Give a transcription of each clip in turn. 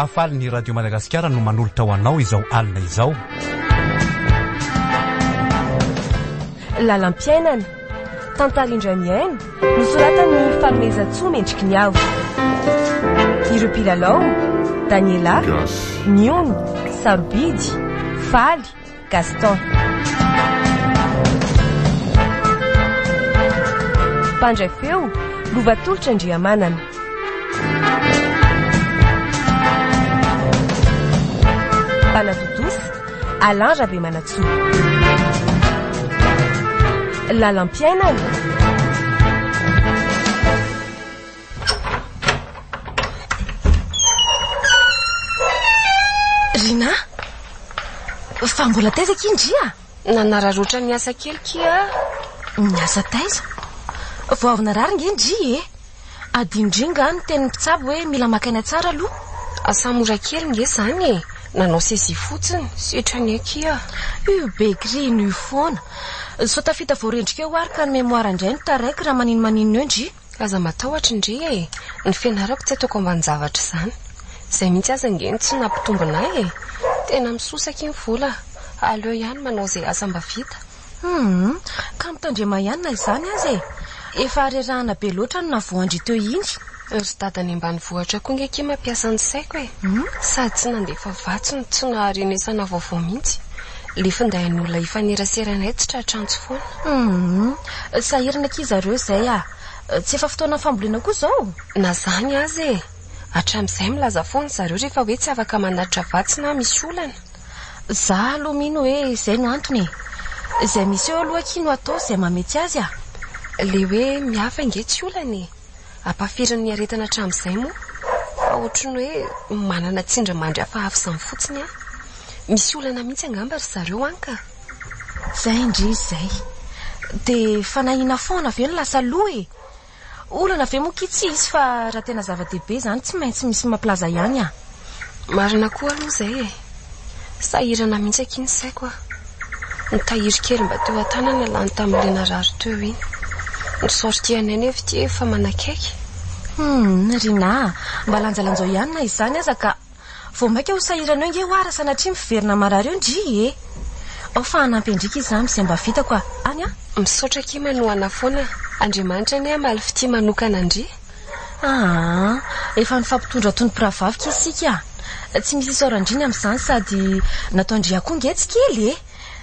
Mahafaly ny Radio Madagasikara no manolotra ho anao izao alina izao. Lalam-piainana, tantara indray mihaino, nosoratan'i Fanomezantsoa Mendriky ny Avo. Ireo mpilalao, Daniela, Niony, Sarobidy, Faly, Gaston. Mpandray feo, Lova Tolotra Andriamanana. Mpanatontosa, Alain Rabemanantsoa. Lalam-piainana. Rinah! Fa mbola taiza akia ndry a? Nanararaotra niasa kely kia aho. Niasa taiza? Vao avy narary nge ndry e! Adinondry nga ny tenin'ny mpitsabo hoe mila maka aina tsara aloha? Asa mora kely nge zany e! Nanao saisie fotsiny, sitrany akia. Io be kirihina io foana. Sao tafita vao rendrika eo ary ka ny mémoire indray no taraiky raha maninomaninona eo ndry. Aza matahotra ndry e! Ny fianarako tsy ataoko ambanin-javatra izany. Izay mihitsy aza ange no tsy nampitombina ahy e! Tena misosa akia ny vola, aleo ihany manao izay asa mba vita. Humm, ka mitandrema ihany na izany aza e! Efa harerahana be loatra no navoan-dry teo iny. Ry dada any ambanivohitra koa ange akia mampiasa ny saiko e! Sady tsy nandefa vatsy no tsy naharenesana vaovao mihitsy. Ilay finday an'olona ifaneraseranay tsy tratra antso foana. Humm, sahirana akia zareo izay ah! Tsy efa fotoanan'ny fambolena koa izao? Na izany aza e! Hatramin'izay milaza foana zareo rehefa hoe tsy afaka manatitra vatsy na misy olana. Za aloha mino hoe izay no antony e! Izay misy eo aloha akia no atao izay mahamety azy ah! Le hoe mihafa ange tsy olana e! Ampafirin'ny aretina hatramin'izay moa. Fa ohatran'ny hoe manana tsindrimandry hafahafa izany fotsiny aho. Misy olana mihitsy angamba ry zareo any ka! Zay ndry izay. Dia fanahiana foana ve no lasa loha e? Olana ve moa ki tsy hisy fa raha tena zava-dehibe izany tsy maintsy misy mampilaza ihany ah. Marina koa aloha izay e. Sahirana mihitsy akia ny saiko ah. Ny tahiry kely mba teo an-tanana lany tamin'ilay narary teo iny. Ny sortie anay nefa ity efa manakaiky. Humm, Rinah a, mba lanjalanjao ihany na izany aza ka. Vao maika ho sahirana eo nge hoa raha sanatria miverina marary eo ndry e! Ao fa hanampy an-driaka izy amin'izay mba vitako a! Any an! Misaotra akia manohana foana. Andriamanitra anie hamaly fitia manokana an-dry. Aa! Efa nifampitondra toy ny mpirahavavy ki isika a! Tsy misy isaoran-dry ny amin'izany sady nataon-dry akoho nge tsy kely e!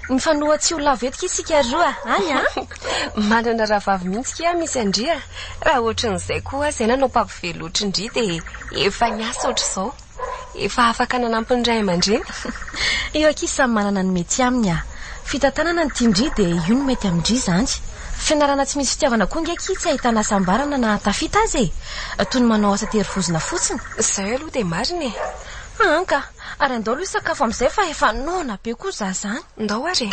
Mifanoha tsy ho lavo eto ki isika roa a! Any an! Manana rahavavy mihitsy ki aho misy an-dry a! Raha ohatran'izay koa aho izay nanao mpampivelona ohatran-dry dia efa niasa ohatr'izao. Efa afaka nanampy ny ray aman-dreny. Io akia samy manana ny mety aminy a! Fitantanana ny tian-dry dia io no mety amin-dry izany. Fianarana tsy misy fitiavana koa nge akia tsy ahitana hasambarana na tafita aza e! Toy ny manao asa terivozona fotsiny. Izay aloha dia marina e! An ka! Ary andao aloha hisakafo amin'izay fa efa noana be koa za zany. Ndao ary e!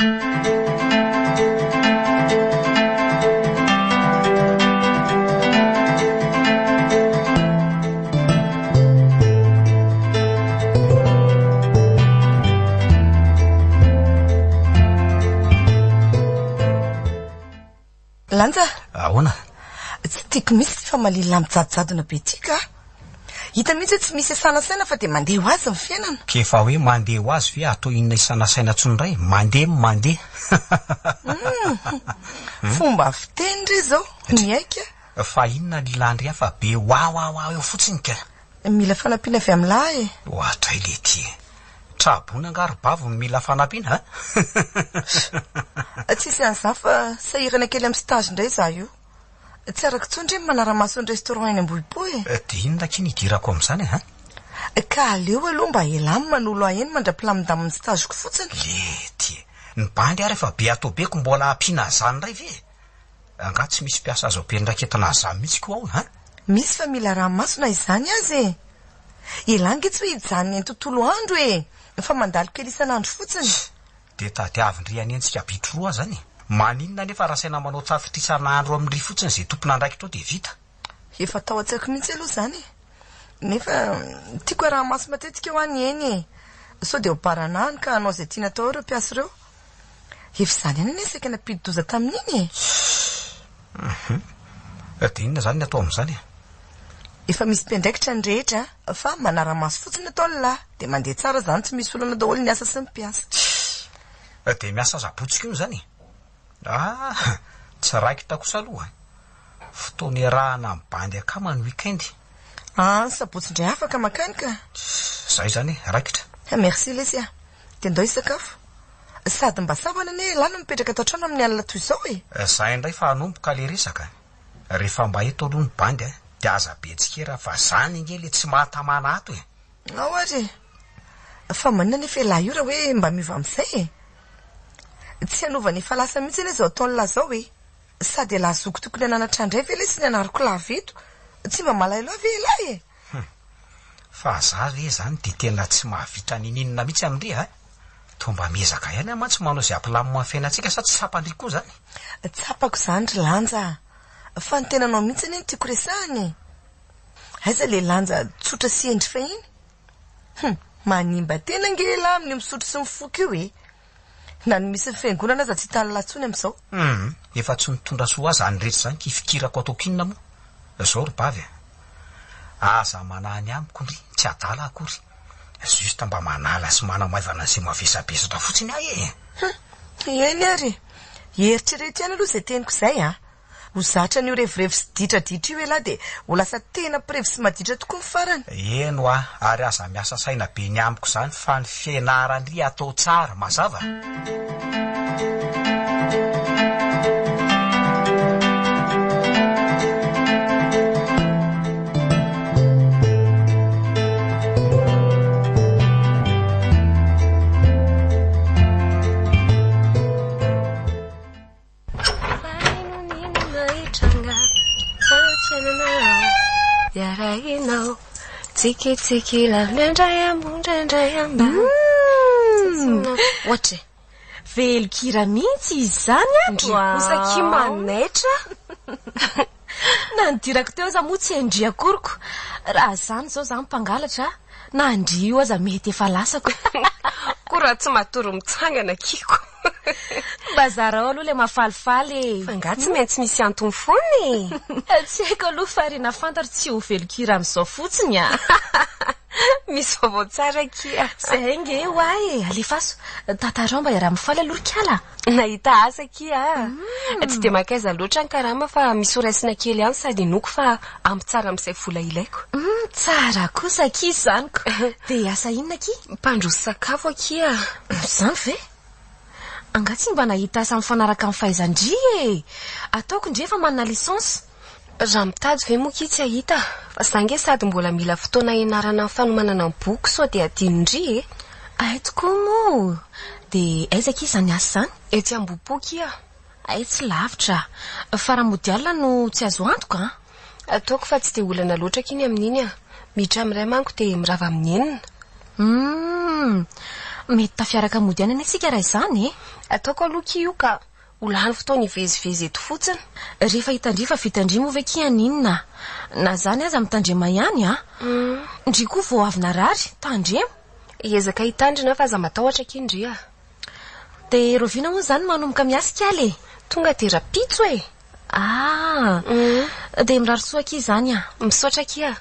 Lanja! Ahoana? Tsy tiako mihitsy ity famaliana mijadojadona be ity ka! Hita mihitsy hoe tsy misy iasana saina fa dia mandeha ho azy ny fiainana. K'efa hoe mandeha ho azy ve atao inona isana saina tsony indray? Mandeha no mandeha. Humm! Fomba fiteny re izao, miaiky aho. Fa inona ny ilàn-dry ahy fa be wawawa eo fotsiny ka. Mila fanampiana avy amin'lah e. Ohatray letia e. Traboina angaha ry bavy no mila fanampiana a? Tsisy an'izany fa sahirana kely amin'ny stage indray izaho io. Tsy arako intsony re ny manara-maso ny restaurant eny Ambohipo e! Dia inona akia no idirako amin'izany e? Ka aleo aloha mba elah ny manolo ahy eny mandra-pilamindamin'ny stage-ko fotsiny. Lety e! Ny bandy ary efa be atao be ko mbola ampiana an'izany indray ve e? Angaha tsy misy mpiasa azo ampiandraiketina an'izany mihitsy koa ao e? Misy fa mila araha-maso na izany aza e! Elah ange tsy hoe hijanona eny tontolo andro e! Fa mandalo kely isan'andro fotsiny. Dia tadiavin-dry hanenjika bitro roa azany e! Maninona anefa raha asaina manao tatitra isan'andro amin-dry fotsiny izay tompon'andraikitra ao dia vita? Efa tao an-tsaiko mihitsy aloha izany e! Nefa tiako araha-maso matetika hoa ny eny e! Sao dia ho baranahiny ka hanao izay tiany atao eo ireo mpiasa ireo. Efa izany ihany anie saika nampidi-doza tamin'iny e! Hum. Dia inona izany ny atao amin'izany e? Efa misy mpiandraikitra ny rehetra fa manara-maso fotsiny ataon'lah dia mandeha tsara izany tsy misy olana daholo ny asa sy ny mpiasa. Dia miasa sabotsy koa izany e? Ah! Tsy raikitra kosa aloha e! Fotoana iarahana amin'ny bandy akama ny week-end. Ah, ny sabotsy indray afaka mankany ka! Zay izany e, raikitra. Merci lesy a! Dia ndao hisakafo. Sady mba sambany anie elah no mipetraka ato an-trano amin'ny alina toy izao e! Zay indray fa hanomboka le resaka. Rehefa mba eto aloha ny bandy a, dia aza be tsikera fa zany ange le tsy mahatamana ato e! Ao ary e! Fa maninona anefa elah io raha hoe mba miova amin'izay e? Tsy hanova ny efa lasa mihitsy anie izao ataon'lah izao e! Sady elah zoky tokony hananatra indray ve lesy ny anariko lava eto? Tsy mba malahelo ahy ve elah e? Hum. Fa za ve zany dia tena tsy mahavita ninininona mihitsy amin-dry a? Toa mba miezaka ihany aho mantsy manao izay hampilamina ny fiainantsika sa tsy tsapan-dry koa izany? Tsapako izany ry Lanja a! Fa ny tenanao mihitsy anie no tiako resahana e! Aiza ilay Lanja tsotra sy hendry fahiny? Hum! Manimba tena ange elah amin'io misotro sy mifoka io e! Na ny misy ny fiangonana aza tsy hitan'lah intsony amin'izao. Hum! Efa tsy nitondra soa ahy izany rehetra izany k'ifikirako ataoko inona moa? Izao ry bavy a! Aza manahy ny amiko ndry, tsy adala aho akory. Juste mba manala sy manamaivana an'izay mavesabesatra fotsiny aho e! Hum! Eny ary e! Eritrereto ihany aloha izay teniko izay a! Ho zatra an'io revirevy sy ditraditra io elah dia ho lasa tena mpirevy sy maditra tokoa ny farany. Eny hoa, ary aza miasa saina be ny amiko izany fa ny fianaran-dry atao tsara, mazava? Ohatra e! Velon-kira mihitsy izy izany ato Ndry kosa akia manaitra. Na nidirako teo aza moa tsy hain-dry akoriko. Raha izany izao izaho mpangalatra, na ndry io aza mety efa lasako. Koa raha tsy matory mitsangana akia ko. Mba zarao aloha ilay mahafalifaly e! Fa angaha tsy maintsy misy antony foana e! Tsy haiko aloha fa ry na fantatro tsy ho velon-kira amin'izao fotsiny a! Misy vaovao tsara akia! Izay ange hoa e! Alefaso! Tantarao mba hiaraha-mifaly aloha ry kala a! Nahita asa akia a! Tsy dia mankaiza loatra ny karama fa misy ho raisina kely ihany sady inoako fa ampy tsara amin'izay vola ilaiko. Humm! Tsara kosa akia izany ko! Dia asa inona akia? Mpandroso sakafo akia! Izany ve? Angaha tsy mba nahita asa mifanaraka amin'ny fahaizan-dry e! Ataoko ndry efa manana licence. Raha mitady ve moa kia tsy hahita? Fa za nge sady mbola mila fotoana hianarana ny fanomanana ny boky sao dia adinondry e! Hay tokoa moa! Dia aiza akia izany asa izany? Etsy Ambohipo kia! Hay tsy lavitra! Fa raha mody alina no tsy azo antoka an! Ataoko fa tsy dia olana loatra akia ny amin'iny an! Miditra amin'ny iray manko dia mirava amin'ny enina. Humm! Mety tafiaraka mody ihany anie isika raha izany e! Ataoko aloha akia io ka! Ho lany fotoana hivezivezy eto fotsiny. Rehefa hitan-dry fa vitan-dry moa ve akia haninona? Na izany aza mitandrema ihany an! Ndry koa vao avy narary, tandremo! Hiezaka hitandrina aho fa aza matahotra akia ndry a! Dia rahoviana hono izany manomboka miasa ikala e? Tonga dia rapitso e! Ah! Dia mirary soa akia izany an! Misaotra akia!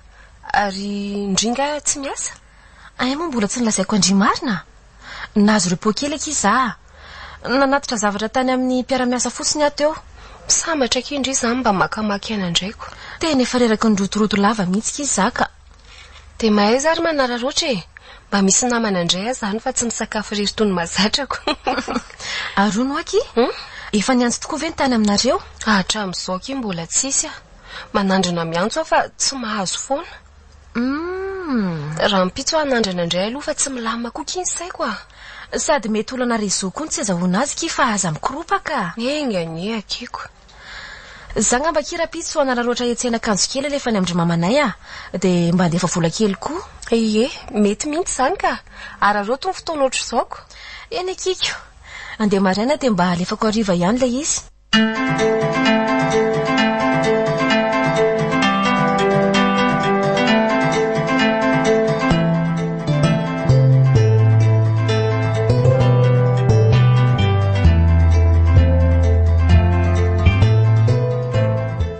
Ary ndry nga tsy miasa? Hay moa mbola tsy nolazaiko an-dry marina? Nahazo repos kely akia za. Nanatitra zavatra tany amin'ny mpiara-miasa fotsiny aho teo. Sambatra akia ndry za mba makamaky aina indray ko. Tena efa reraky ny rotoroto lava mihitsy akia za ka. Dia mahaiza ary manararaotra e! Mba misy namana indray aho izany fa tsy misakafo irery toy ny mahazatra ko. Ary hono akia? Efa niantso tokoa ve ny tany aminareo? Hatramin'izao akia mbola tsisy a! Manandrana miantso aho fa tsy mahazo foana. Humm! Rahampitso aho hanandrana indray aloha fa tsy milamina koa akia ny saiko a! Sady mety olana réseau koa no tsy azahoana azy akia fa aza mikoropaka. Enga anie akiko. Za ngamba akia rapitso hanararaotra hiantsena akanjo kely alefa any amin-dry mamanay a! Dia mba handefa vola kely koa. Ie, mety mihitsy izany ka! Araraoty ny fotoana ohatr'izao ko! Eny akiko! Andeha maraina dia mba alefako hariva ihany ilay izy.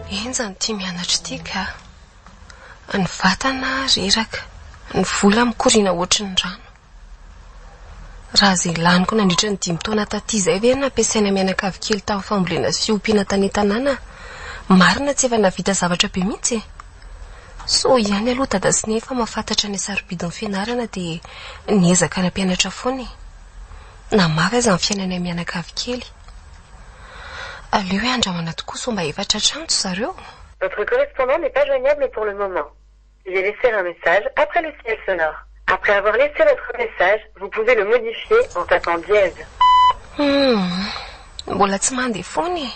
Henjana ity mianatra ity ka. Ny vatana reraka, ny vola mikoriana ohatry ny rano. Raha izay laniko nandritra ny dimy taona taty izay ve no nampiasaina mianakavy kely tamin'ny fambolena sy fiompiana tany an-tanàna, marina tsy efa nahavita zavatra be mihitsy e! Soa ihany aloha dada sy neny fa mahafantatra ny hasarobidin'ny fianarana dia niezaka nampianatra foana e! Na mafy aza ny fiainanay mianakavy kely. Aleo hoe andramana tokoa sao mba efa tratr'antso zareo. Votre correspondant n'est pas joignable pour le moment. Veuillez laisser un message après le signal sonore. Après avoir laissé votre message, vous pouvez le modifier en tapant dièse. Humm, mbola tsy mandeha foana e!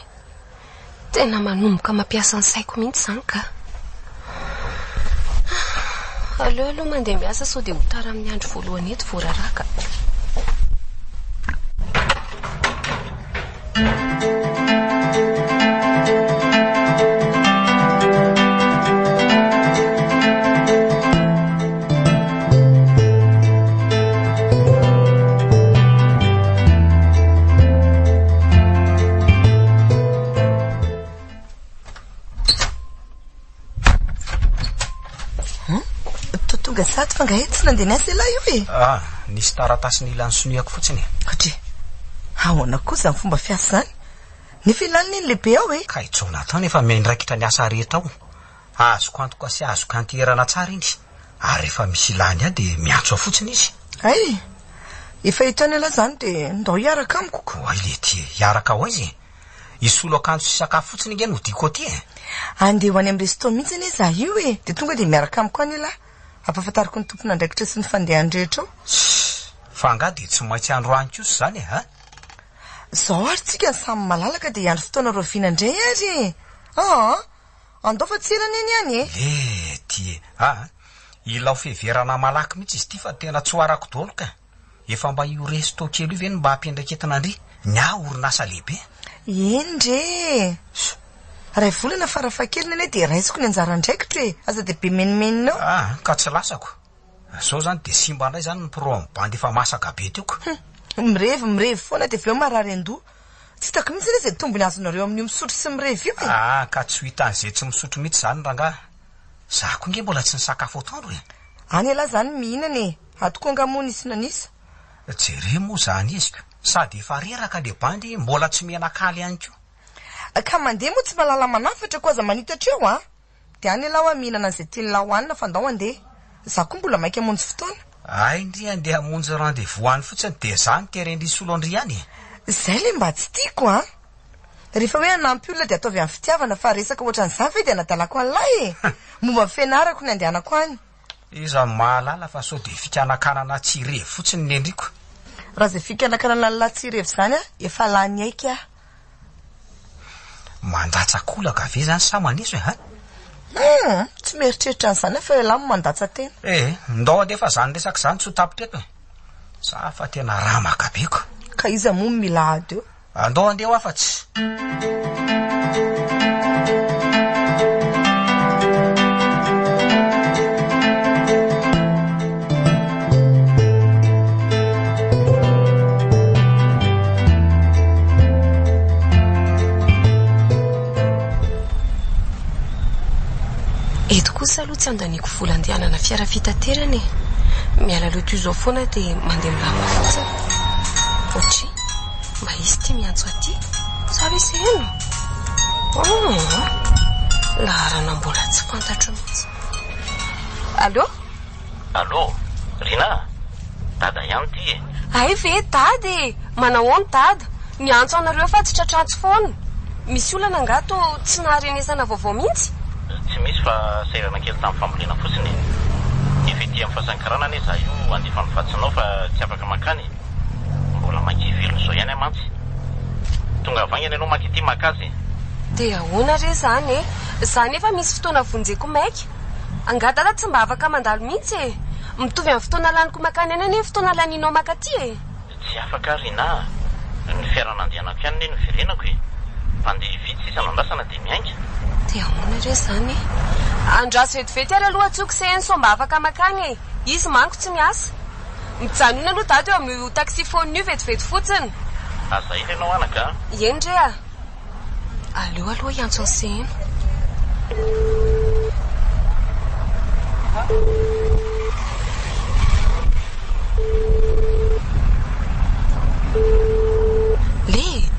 Tena manomboka mampiasa ny saiko mihitsy izany ka! Aleo aloha mandeha miasa sao dia ho tara amin'ny andro voalohany eto vao raraka. Toa tonga sady fa angaha tsy nandeha niasa ialahy io e? Ah, nisy taratasy nila nisoniako fotsiny e. Atri, ahoana koa izany fomba fiasa izany? Nefa ialahy anie ny lehibe ao e. Ka i Jonathan efa miandraikitra ny asa rehetra ao. Azoko antoka sy azoko ianteherana tsara iny. Ary rehefa misy ilany ahy dia miantso ahy fotsiny izy. Hay! Efa eto ihany ialahy izany dia ndao hiaraka amiko ko. Oay letia e, hiaraka ho aiza e? Hisolo akanjo sy sakafo fotsiny ange no diako aty e! Andeha ho any amin'ny resto mihitsy anie izaho io e! Dia tonga dia miaraka amiko any ialahy. Ampahafantariko ny tompon'andraikitra sy ny fandehany rehetra ao. Tssy! Fa angaha dia tsy maintsy androany kosa izany e, a? Izao ary tsika ny samy malalaka dia hiandry fotoana rahoviana indray ary e! Aa! Andao fa tsy ela anie ny any e! Letia e! Aa! Ilao fiheverana malaky mihitsy izy ity fa tena tsy ho arako daholo ka! Efa mba io resto kely io ve no mba ampiandraiketina an-dry? Ny ahy orinasa lehibe. Eny re e! Ray volana farafahakeliny anie dia raisiko ny anjara andraikitro e! Aza dia be menomenona eo. Ah, ka tsy lasako. Zao zany dia simba indray zany ny pro amin'ny bandy efa masaka be teo ka. Hum, mirevy mirevy foana dia avy eo marary an-doha. Tsy hitako mihitsy anie izay tombony azonareo amin'io misotro sy mirevy io e! Ah, ka tsy ho hitan'izay tsy misotro mihitsy izany rangahy. Za koa nge mbola tsy nisakafo atoandro e! Any ialahy izany mihinana e! Ato koa angaha moa nisy nanisa? Jereo moa izany izy ko! Sady efa reraka le bandy mbola tsy mianakaly ihany koa. Ka mandeha moa tsy mahalala manafatra koa aza manitatra eo a! Dia any ialahy hoa mihinana an'izay tian'lah hohanina fa ndao handeha. Za koa mbola maika hamonjy fotoana. Hay ndry andeha hamonjy rendez-vous any fotsiny dia za no teren-dry hisolo an-dry ihany e! Zay le mba tsy tiako a! Rehefa hoe hanampy olona dia ataovy amin'ny fitiavana fa resaka ohatran'izany ve dia anadalako an'lah e! Momba ny fianarako ny andehanako any. Iza no mahalala fa sao dia fikanakanana tsy hirevy fotsiny ny endriko. Raha izay fikanakanana an'lah tsy hirevy izany aho efa lany aiky aho. Mandatsa-kolaka ve izany sa maneso e ha? Humm, tsy mieritreritra an'izany aho fa ialahy no mandatsa-tena. Eh, ndao alefa izany resaka izany tsy ho tapitra eto e. Za fa tena ramaka be ko. Ka iza moa no mila ady eo? Andao andeha hoa fa tsy. Eto kosa aloha tsy andaniako vola andehanana fiara fitaterana e. Miala loto izao foana dia mandeha milamina fotsiny. Otri, mba izy ity miantso aty. Sa ve seheno? Oh, laharana mbola tsy fantatro mihitsy. Allô? Allô, Rinah a! Dada ihany ity e! Hay ve Dada e! Manahoana Dada? Niantso anareo fa tsy tratr'antso foana. Misy olana angaha toa tsy naharenesana vaovao mihitsy? Tsy misy fa sahirana kely tamin'ny fambolena fotsiny e! Efa ety amin'ny fasan'ny karana anie za io handefa ny vatsinao fa tsy afaka mankany e! Mbola maika hivelona izao ihany aho mantsy. Tongava haingana ianao maka ety maka azy e! Dia ahoana re izany e? Za nefa misy fotoana vonjeko maika. Angaha dada tsy mba afaka mandalo mihitsy e! Mitovy amin'ny fotoana laniko makany any anie ny fotoana lanianao makaty e! Tsy afaka aho Rinah a! Ny fiara nandehanako ihany anie no hiverenako e! Mpandeha vitsy sisa no andrasana dia miainga. Dia ahoana re izany e? Andraso vetivety ary aloha antsoiko Seheno sao mba afaka makany e! Izy manko tsy miasa. Mijanona aloha dada eo amin'io taxiphone io vetivety fotsiny. Aza ela ianao anaka a! Eny re a! Aleo aloha hiantso an'i Seheno. Le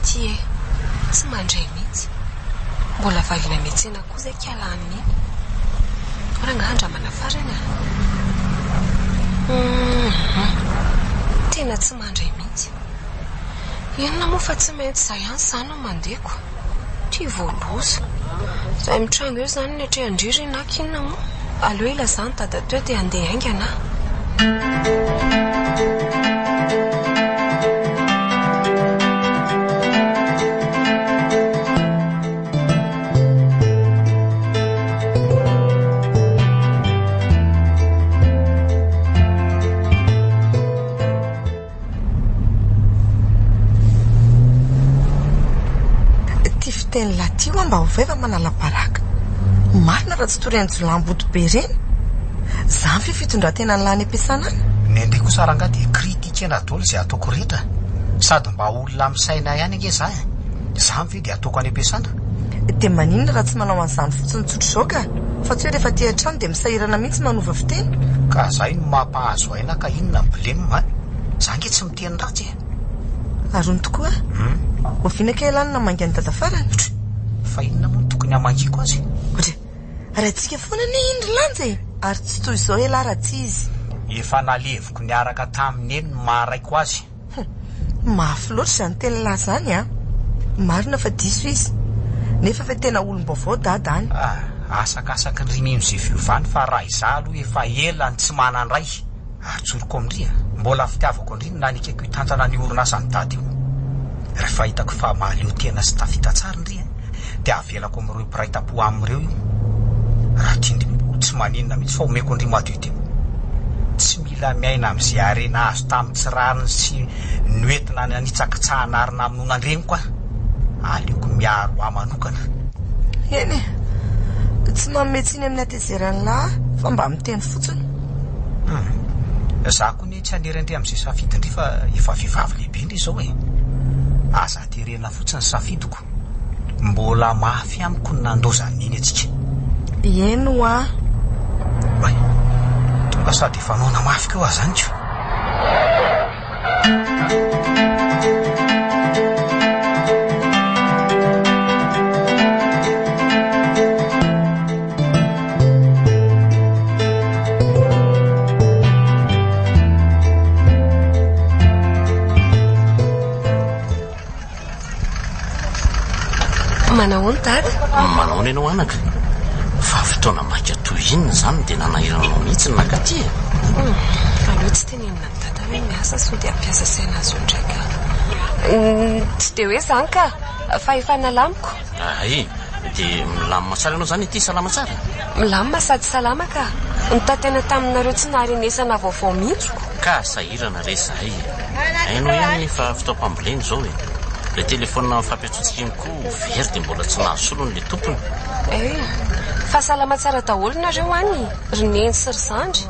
ty e! Tsy mandray mihitsy. Mbola valiana miantsena koa izay kiala aminy iny. Ao rangaha andramana farany a! Hum! Tena tsy mandray mihitsy. Inona moa fa tsy maintsy izaho ihany izany no mandeha ko. Ty vao loza. Izay mitranga eo izany ny atrehan-dry ry naka inona moa? Aleo ilazan'i dadatoa dia handeha haingana aho. Ty fiteny lahy ty hoa mba ovay fa manala baraka. Marina raha tsy toy ireny jiolahimboto be ireny. Zany ve fitondrantenan'ny lahy any am-piasana any? Ny andeha kosa rangahy dia critiquena daholo izay ataoko rehetra. Sady mba olona misaina ihany ange za e. Zany ve dia ataoko any am-piasana? Dia maninona raha tsy manao an'izany fotsiny tsotra izao ka? Fa tsy hoe rehefa aty an-trano dia misahirana mihitsy manova fiteny. Ka zay no mampahazo aina ka inona ny blem a? Za ange tsy miteny ratsy e! Ary hono tokoa, oviana kay ialahy no namangy an'i Dada farany? Dry! Fa inona moa no tokony hamangiako azy? Dry! Raintsika foana anie iny ry Lanja e! Ary tsy toy izao ialahy raha tsy izy. Efa naleviko niaraka tamin'i Neny ny maha raiko azy. Hum! Mafy loatra izany tenin'lah izany an! Marina fa diso izy. Nefa efa tena olom-baovao Dada an! Ah! Asakasaky ny ry mino izay fiovany fa raha izaho aloha efa ela no tsy manan-dray. Atsoriko amin-dry a! Mbola fitiavako an-dry no nanekeko hitantana an'io orinasan'i Dada io. Rehefa hitako fa mahaleo tena sy tafita tsara ndry a, dia avelako amin'ireo mpiray tampo aminy ireo io. Raha tian-dry moa, tsy maninona mihitsy fa omeko an-dry madiodio. Tsy mila miaina amin'izay harena azo tamin'ny tsy rariny sy noentina nanitsakitsahana ary namonoana an-dreniko aho. Aleoko miaro ahy manokana. Eny e! Tsy manome tsiny amin'ny hatezeran'lah aho fa mba miteny fotsiny. Hum. Za koa anie tsy hanery an-dry amin'izay safidin-dry fa efa vehivavy lehibe ndry izao e. Aza terena fotsiny ny safidiko. Mbola mafy amiko ny nandaozan'i Neny antsika. Eny hoa. Oay. Tonga sady efa noana mafy koa aho zany ko. Manahoana Dada? Manahoana ianao anaka? Fa fotoana maika toy inona izany dia nanahirana anao mihitsy ny nankaty e? Hmm, aleo tsy tenenina an'i Dada hoe miasa sao dia hampiasa saina azy eo indray ka. Hmm, tsy dia hoe izany ka, fa efa nalamiko. Hay, dia milamina tsara ianao izany ity, salama tsara? Milamina sady salama ka. Nitantana taminareo tsy naharenesana vaovao mihitsy ko. Ka sahirana re izahay e. Hainao ihany fa fotoam-pambolena izao e. Ilay telefaonina mifampiantsoantsika iny koa very dia mbola tsy nahazo solony ilay tompony. Eh, fa salama tsara daholo nareo any ry neny sy ry zandry?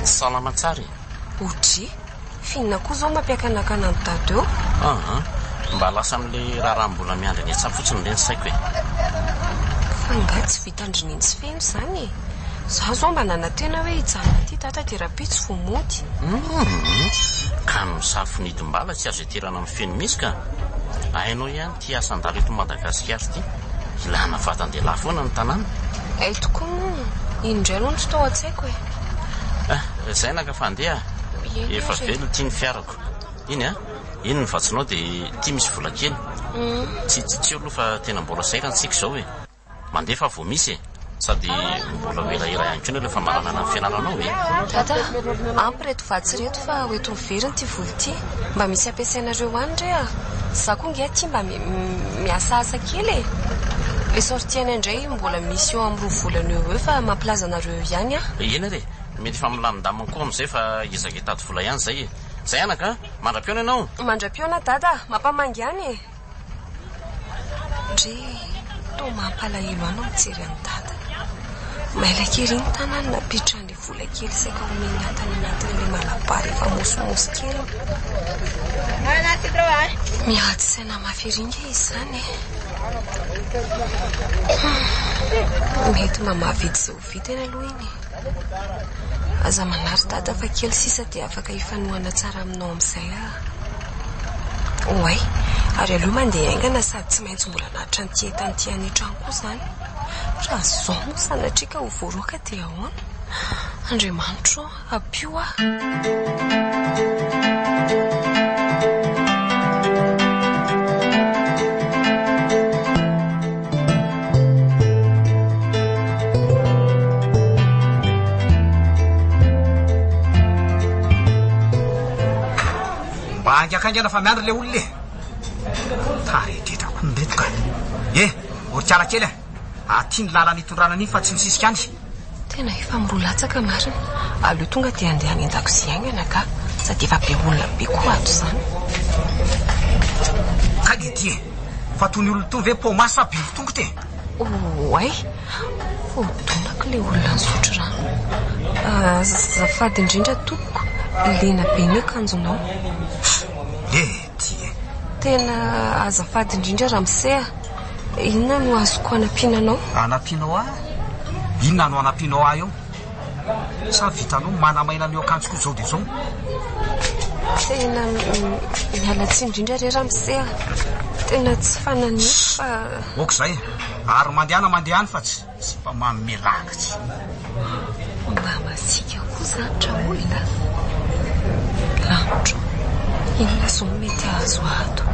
Salama tsara e. Odry, f'inona koa izao mampiakanakana an'i Dada eo? Aa, mba lasa amin'ilay raharaha mbola miandry any an-tsaha fotsiny re ny saiko e. Fa angaha tsy vitan-dry neny sy feno izany e? Izaho izao mba nanantena hoe hijanona aty Dada dia rahampitso vao mody. Humm, ka ny misafo nidim-bala tsy azo ieterana amin'ny feno mihitsy ka. Hainao ihany ity asan-dala eto Madagasikara ity, ilana vatan-dehilahy foana ny tanàna. Hay tokoa moa, iny indray aloha no tsy tao an-tsaiko e. Ah, izay naka fa andeha ah. Efa velona ity ny fiarako. Iny ah, iny ny vatsinao dia ity misy vola kely. Tsy tsitsio aloha fa tena mbola sahirana tsika izao e. Mandefa vao misy e! Sady mbola ho elaela ihany koa ilay famaranana ny fianaranao e! Dada a! Ampy ireto vatsy ireto fa ho eto miverina ity vola ity. Mba misy ampiasainareo any re a! Za koa nge aty mba miasaasa kely e! Le sortie anay indray mbola misy eo amin'ny roa volana eo ho eo fa mampilaza anareo eo ihany aho. Eny ary e! Mety efa milamindamina koa amin'izay fa hiezaka hitady vola ihany izay e! Izay anaka a! Mandra-pihaona ianao! Mandra-pihaona Dada a! Mampamangy ihany e! Ndry, toa mampalahelo ahy no mijery an'i Dada. Mailaka ery ny tanany nampiditra an'ilay vola kely saika omeny ahy tany anatin'ilay malabary efa mosomosy keliny. Miady saina mafy ery nge izy izany e. Mety mba mahavidy izay ho vitany aloha iny e. Aza manary dada fa kely sisa dia afaka hifanohana tsara aminao amin'izay aho. Oay, ary aleo mandeha haingana sady tsy maintsy mbola hanatitra an'ity entana ity any an-trano koa izany. Raha izao moa sanatria ka ho voaroaka dia ahoana? Andriamanitro ô, ampio aho. Mba haingakaingana fa miandry le olona e! Taredretra koa ny reto ka! E! Orikala kely a! Aty ny lalana itondrana an'iny fa tsy misisika any. Tena efa miroa latsaka marina. Aleo tonga dia handeha any an-dakozia haingana ka. Sady efa be olona be koa ato izany. Kay dia ity e! Fa toy ny olona itony ve pomace sa biby tongotra e? Oay! Voadonako ilay olona nisotro rano. Azafady indrindra tompoko, lena be ny akanjonao. Lety e! Tena azafady indrindra ramose a! Inona no azoko anampiana anao? Anampianao ahy? Inona no anampianao ahy eo? Sa vitanao ny manamaina an'io akanjoko io izao dia izao? Tena miala tsiny indrindra re ramose a! Tena tsy fananiako fa... Ok izay, ary mandehana mandeha any fa tsy mba manome laka tsy. Mba masiaka koa izany raolona a! Lanitro, inona izao no mety hahazo ahy ato?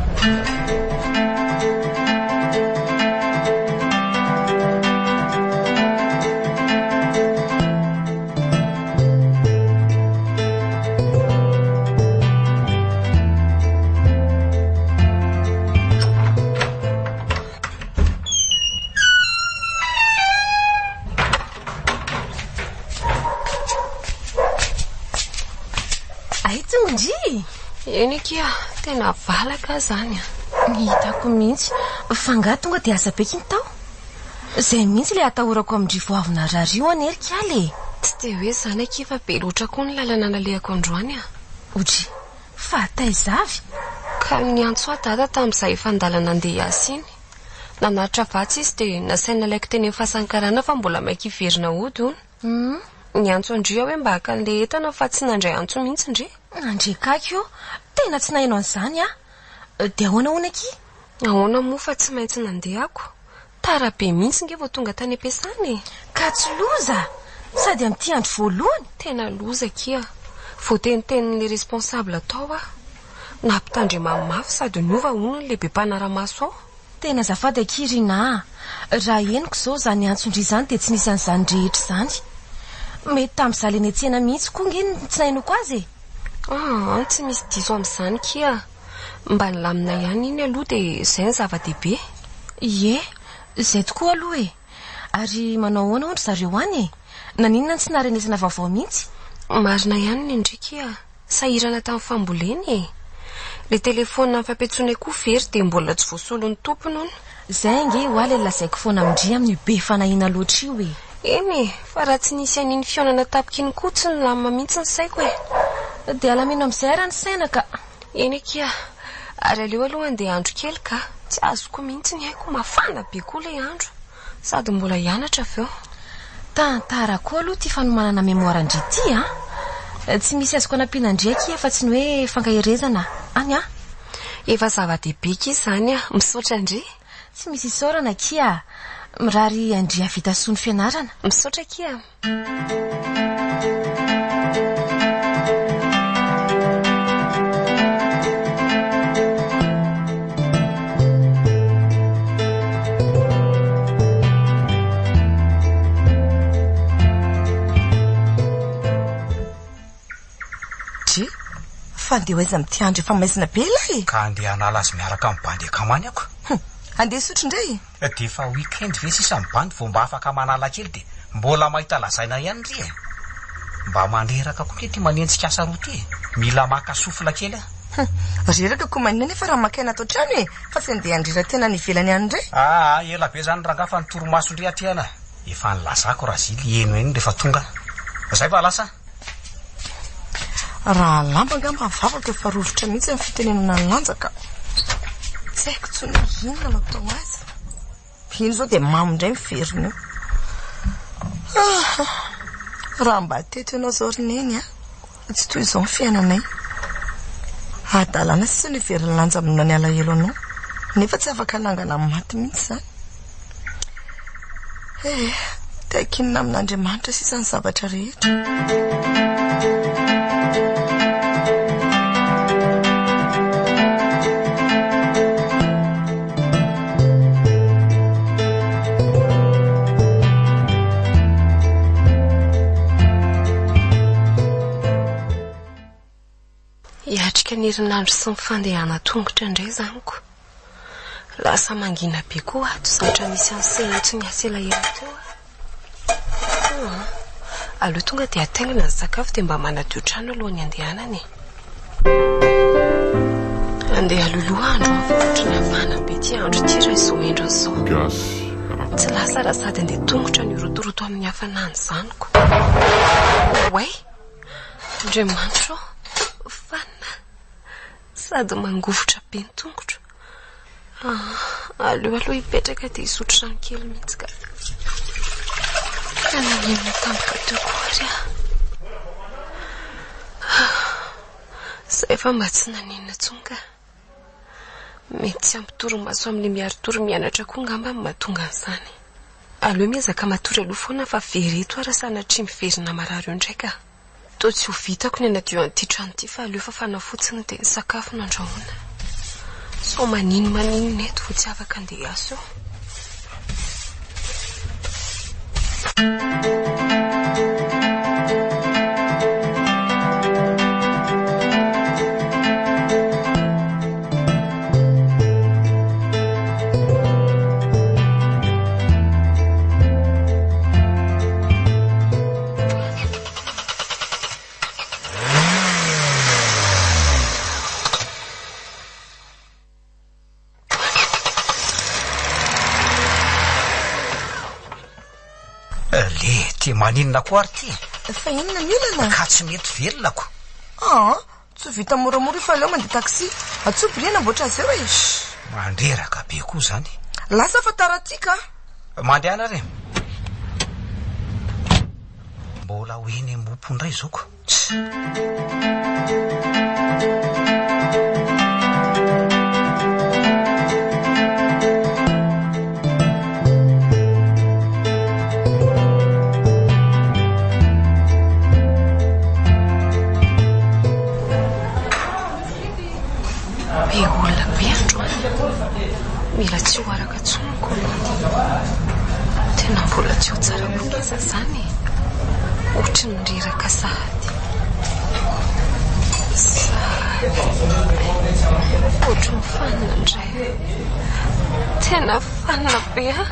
Ay tsongo-ndry! Eny akia, tena valaka aho izany a! Ny hitako mihitsy, fa angaha tonga dia asa be iny tao? Izay mihitsy ilay atahorako amin-dry vao avy narary io anie ry kala e! Tsy dia hoe izany akia fa be loatra koa ny lalana nalehako androany a! Odry, fa taiza avy? Ka niantso ahy dada tamin'izaho efa an-dalana handeha hiasa iny. Nanatitra vatsy izy dia nasainy nalaiko teny amin'ny fasan'ny karana fa mbola maika hiverina hody hono. Niantso an-dry aho hoe mba haka an'ilay entana fa tsy nandray antso mihitsy ndry. Andriakaky ô! Tena tsy naheno an'izany aho. Dia ahoana hono akia? Ahoana moa fa tsy maintsy nandeha ako. Tara be mihitsy nge vao tonga tany am-piasana e! Ka tsy loza! Sady amin'ity andro voalohany! Tena loza akia. Voatenitenin'ilay responsable tao aho. Nampitandremany mafy sady niova hono ny lehibe mpanara-maso ao. Tena azafady akia Rinah a! Raha henoko izao izany antson-dry izany dia tsy nisy an'izany rehetra izany. Mety tamin'izaho ilay niantsena mihitsy koa nge no tsy nahenoako azy e! Aa, tsy misy diso amin'izany kia. Mba nilamina ihany iny aloha dia izay no zava-dehibe. Ie, izay tokoa aloha e! Ary manao ahoana hono ry zareo any e? Naninona no tsy naharenesana vaovao mihitsy? Marina ihany ny an-dry kia. Sahirana tamin'ny fambolena e! Ilay telefaonina nifampiantsoanay koa very dia mbola tsy voasolon'ny tompony hono. Izay ange hoa ilay lazaiko foana amin-dry amin'io be fanahiana loatra io e! Eny e! Fa raha tsy nisy an'iny fihaonana tapaka iny koa tsy nilamina mihitsy ny saiko e! Dia alamino amin'izay ary ny saina ka! Eny akia! Ary aleo aloha handeha handro kely ka! Tsy azoko mihitsy ny aiko, mafana be koa ilay andro! Sady mbola hianatra avy eo. Tantara koa aloha ity fanomanana mémoire ndry ity a! Tsy misy azoko anampiana ndry akia afa-tsy ny hoe fankaherezana any a! Efa zava-dehibe akia izany a! Misaotra ndry! Tsy misy isaorana akia a! Mirary an-dry hahavita soa ny fianarana. Misaotra akia a! Dry, fa andeha ho aiza amin'ity andro efa maizina be ilay e? Ka andeha hanala azy miaraka amin'ny bandy akamany ako. Hum, andeha hisotro indray e? Dia efa week end ve sisa ny bandy vao mba afaka manala kely dia mbola mahita lazaina ihany ry e! Mba mandreraka koa nge ity manenjika asa roa ity e! Mila maka souffle kely aho. Hum, reraka koa maninona nefa raha maka aina ato an-trano e! Fa tsy andeha handrera-tena any ivelany any indray. Aa, ela be zany rangaha fa ny torimason-dry aty an! Efa nilazako Razily heno eny rehefa tonga aho. Zay va lasa? Raha lamba angamba ny vavako efa rovitra mihitsy ny fitenenana an'i Lanja ka. Tsy haiko intsony hoe inona no atao azy. Iny izao dia mamo indray miverina eo. Ah, raha mba teto ianao izao ry Neny a, tsy toy izao ny fiainanay. Hadalana sisa no heverin'i Lanja aminao ny alahelo anao, nefa tsy afaka hanangana amin'ny maty mihitsy izany. Eh, te ankinina amin'Andriamanitra sisa ny zavatra rehetra. Hiatrika ny herinandro sy ny fandehanan-tongotra indray izany ko. Lasa mangina be koa ato zavatra misy an'i Sehetsy niasa elaela teo a. Ah, aleo tonga dia ataingina ny sakafo dia mba manadio trano alohan'ny handehanana e. Andeha aloloha andro fa ohatry ny hafana be ity andro ity raha izao endriny izao. Gasy Tsy lasa raha sady andeha tongotra ny rotoroto amin'ny hafanana izany ko. Oay! Andriamanitra ô! Fanina! Sady mangovitra be ny tongotro. Ah, aleo aloha hipetraka dia hisotro rano kely mihitsy ka. Ka naninona tampoka teo koa ary aho. Ah, izay fa mba tsy naninona intsony ka. Mety tsy ampy torimaso amin'ilay miari-tory mianatra koa angamba no mahatonga an'izany. Aleo miezaka matory aloha foana fa very eto aho raha sanatria miverina marary eo indray ka. Toa tsy ho vitako ny hanadio an'ity trano ity fa aleo fafana fotsiny dia ny sakafo no andrahoina. Sao manino maninona eto vao tsy afaka handeha hiasa eo. Le ty maninona koa ary ty? Fa inona ny olana? Ka tsy mety velona ko. Aa, tsy vita moramora io fa aleo mandeha taxi. Antsoy Brie hanamboatra azy eo e. Mandreraka be koa zany. Lasa fa tara aty ka. Mandehana ary e. Mbola ho eny Ambohipo indray izao ko. Be olona be androany. Mila tsy ho araka intsony ny kaomandy. Tena mbola tsy ho tsara koa nge za zany e. Ohatry ny reraka sahady. Sady ohatry ny fanina indray. Tena fanina be an.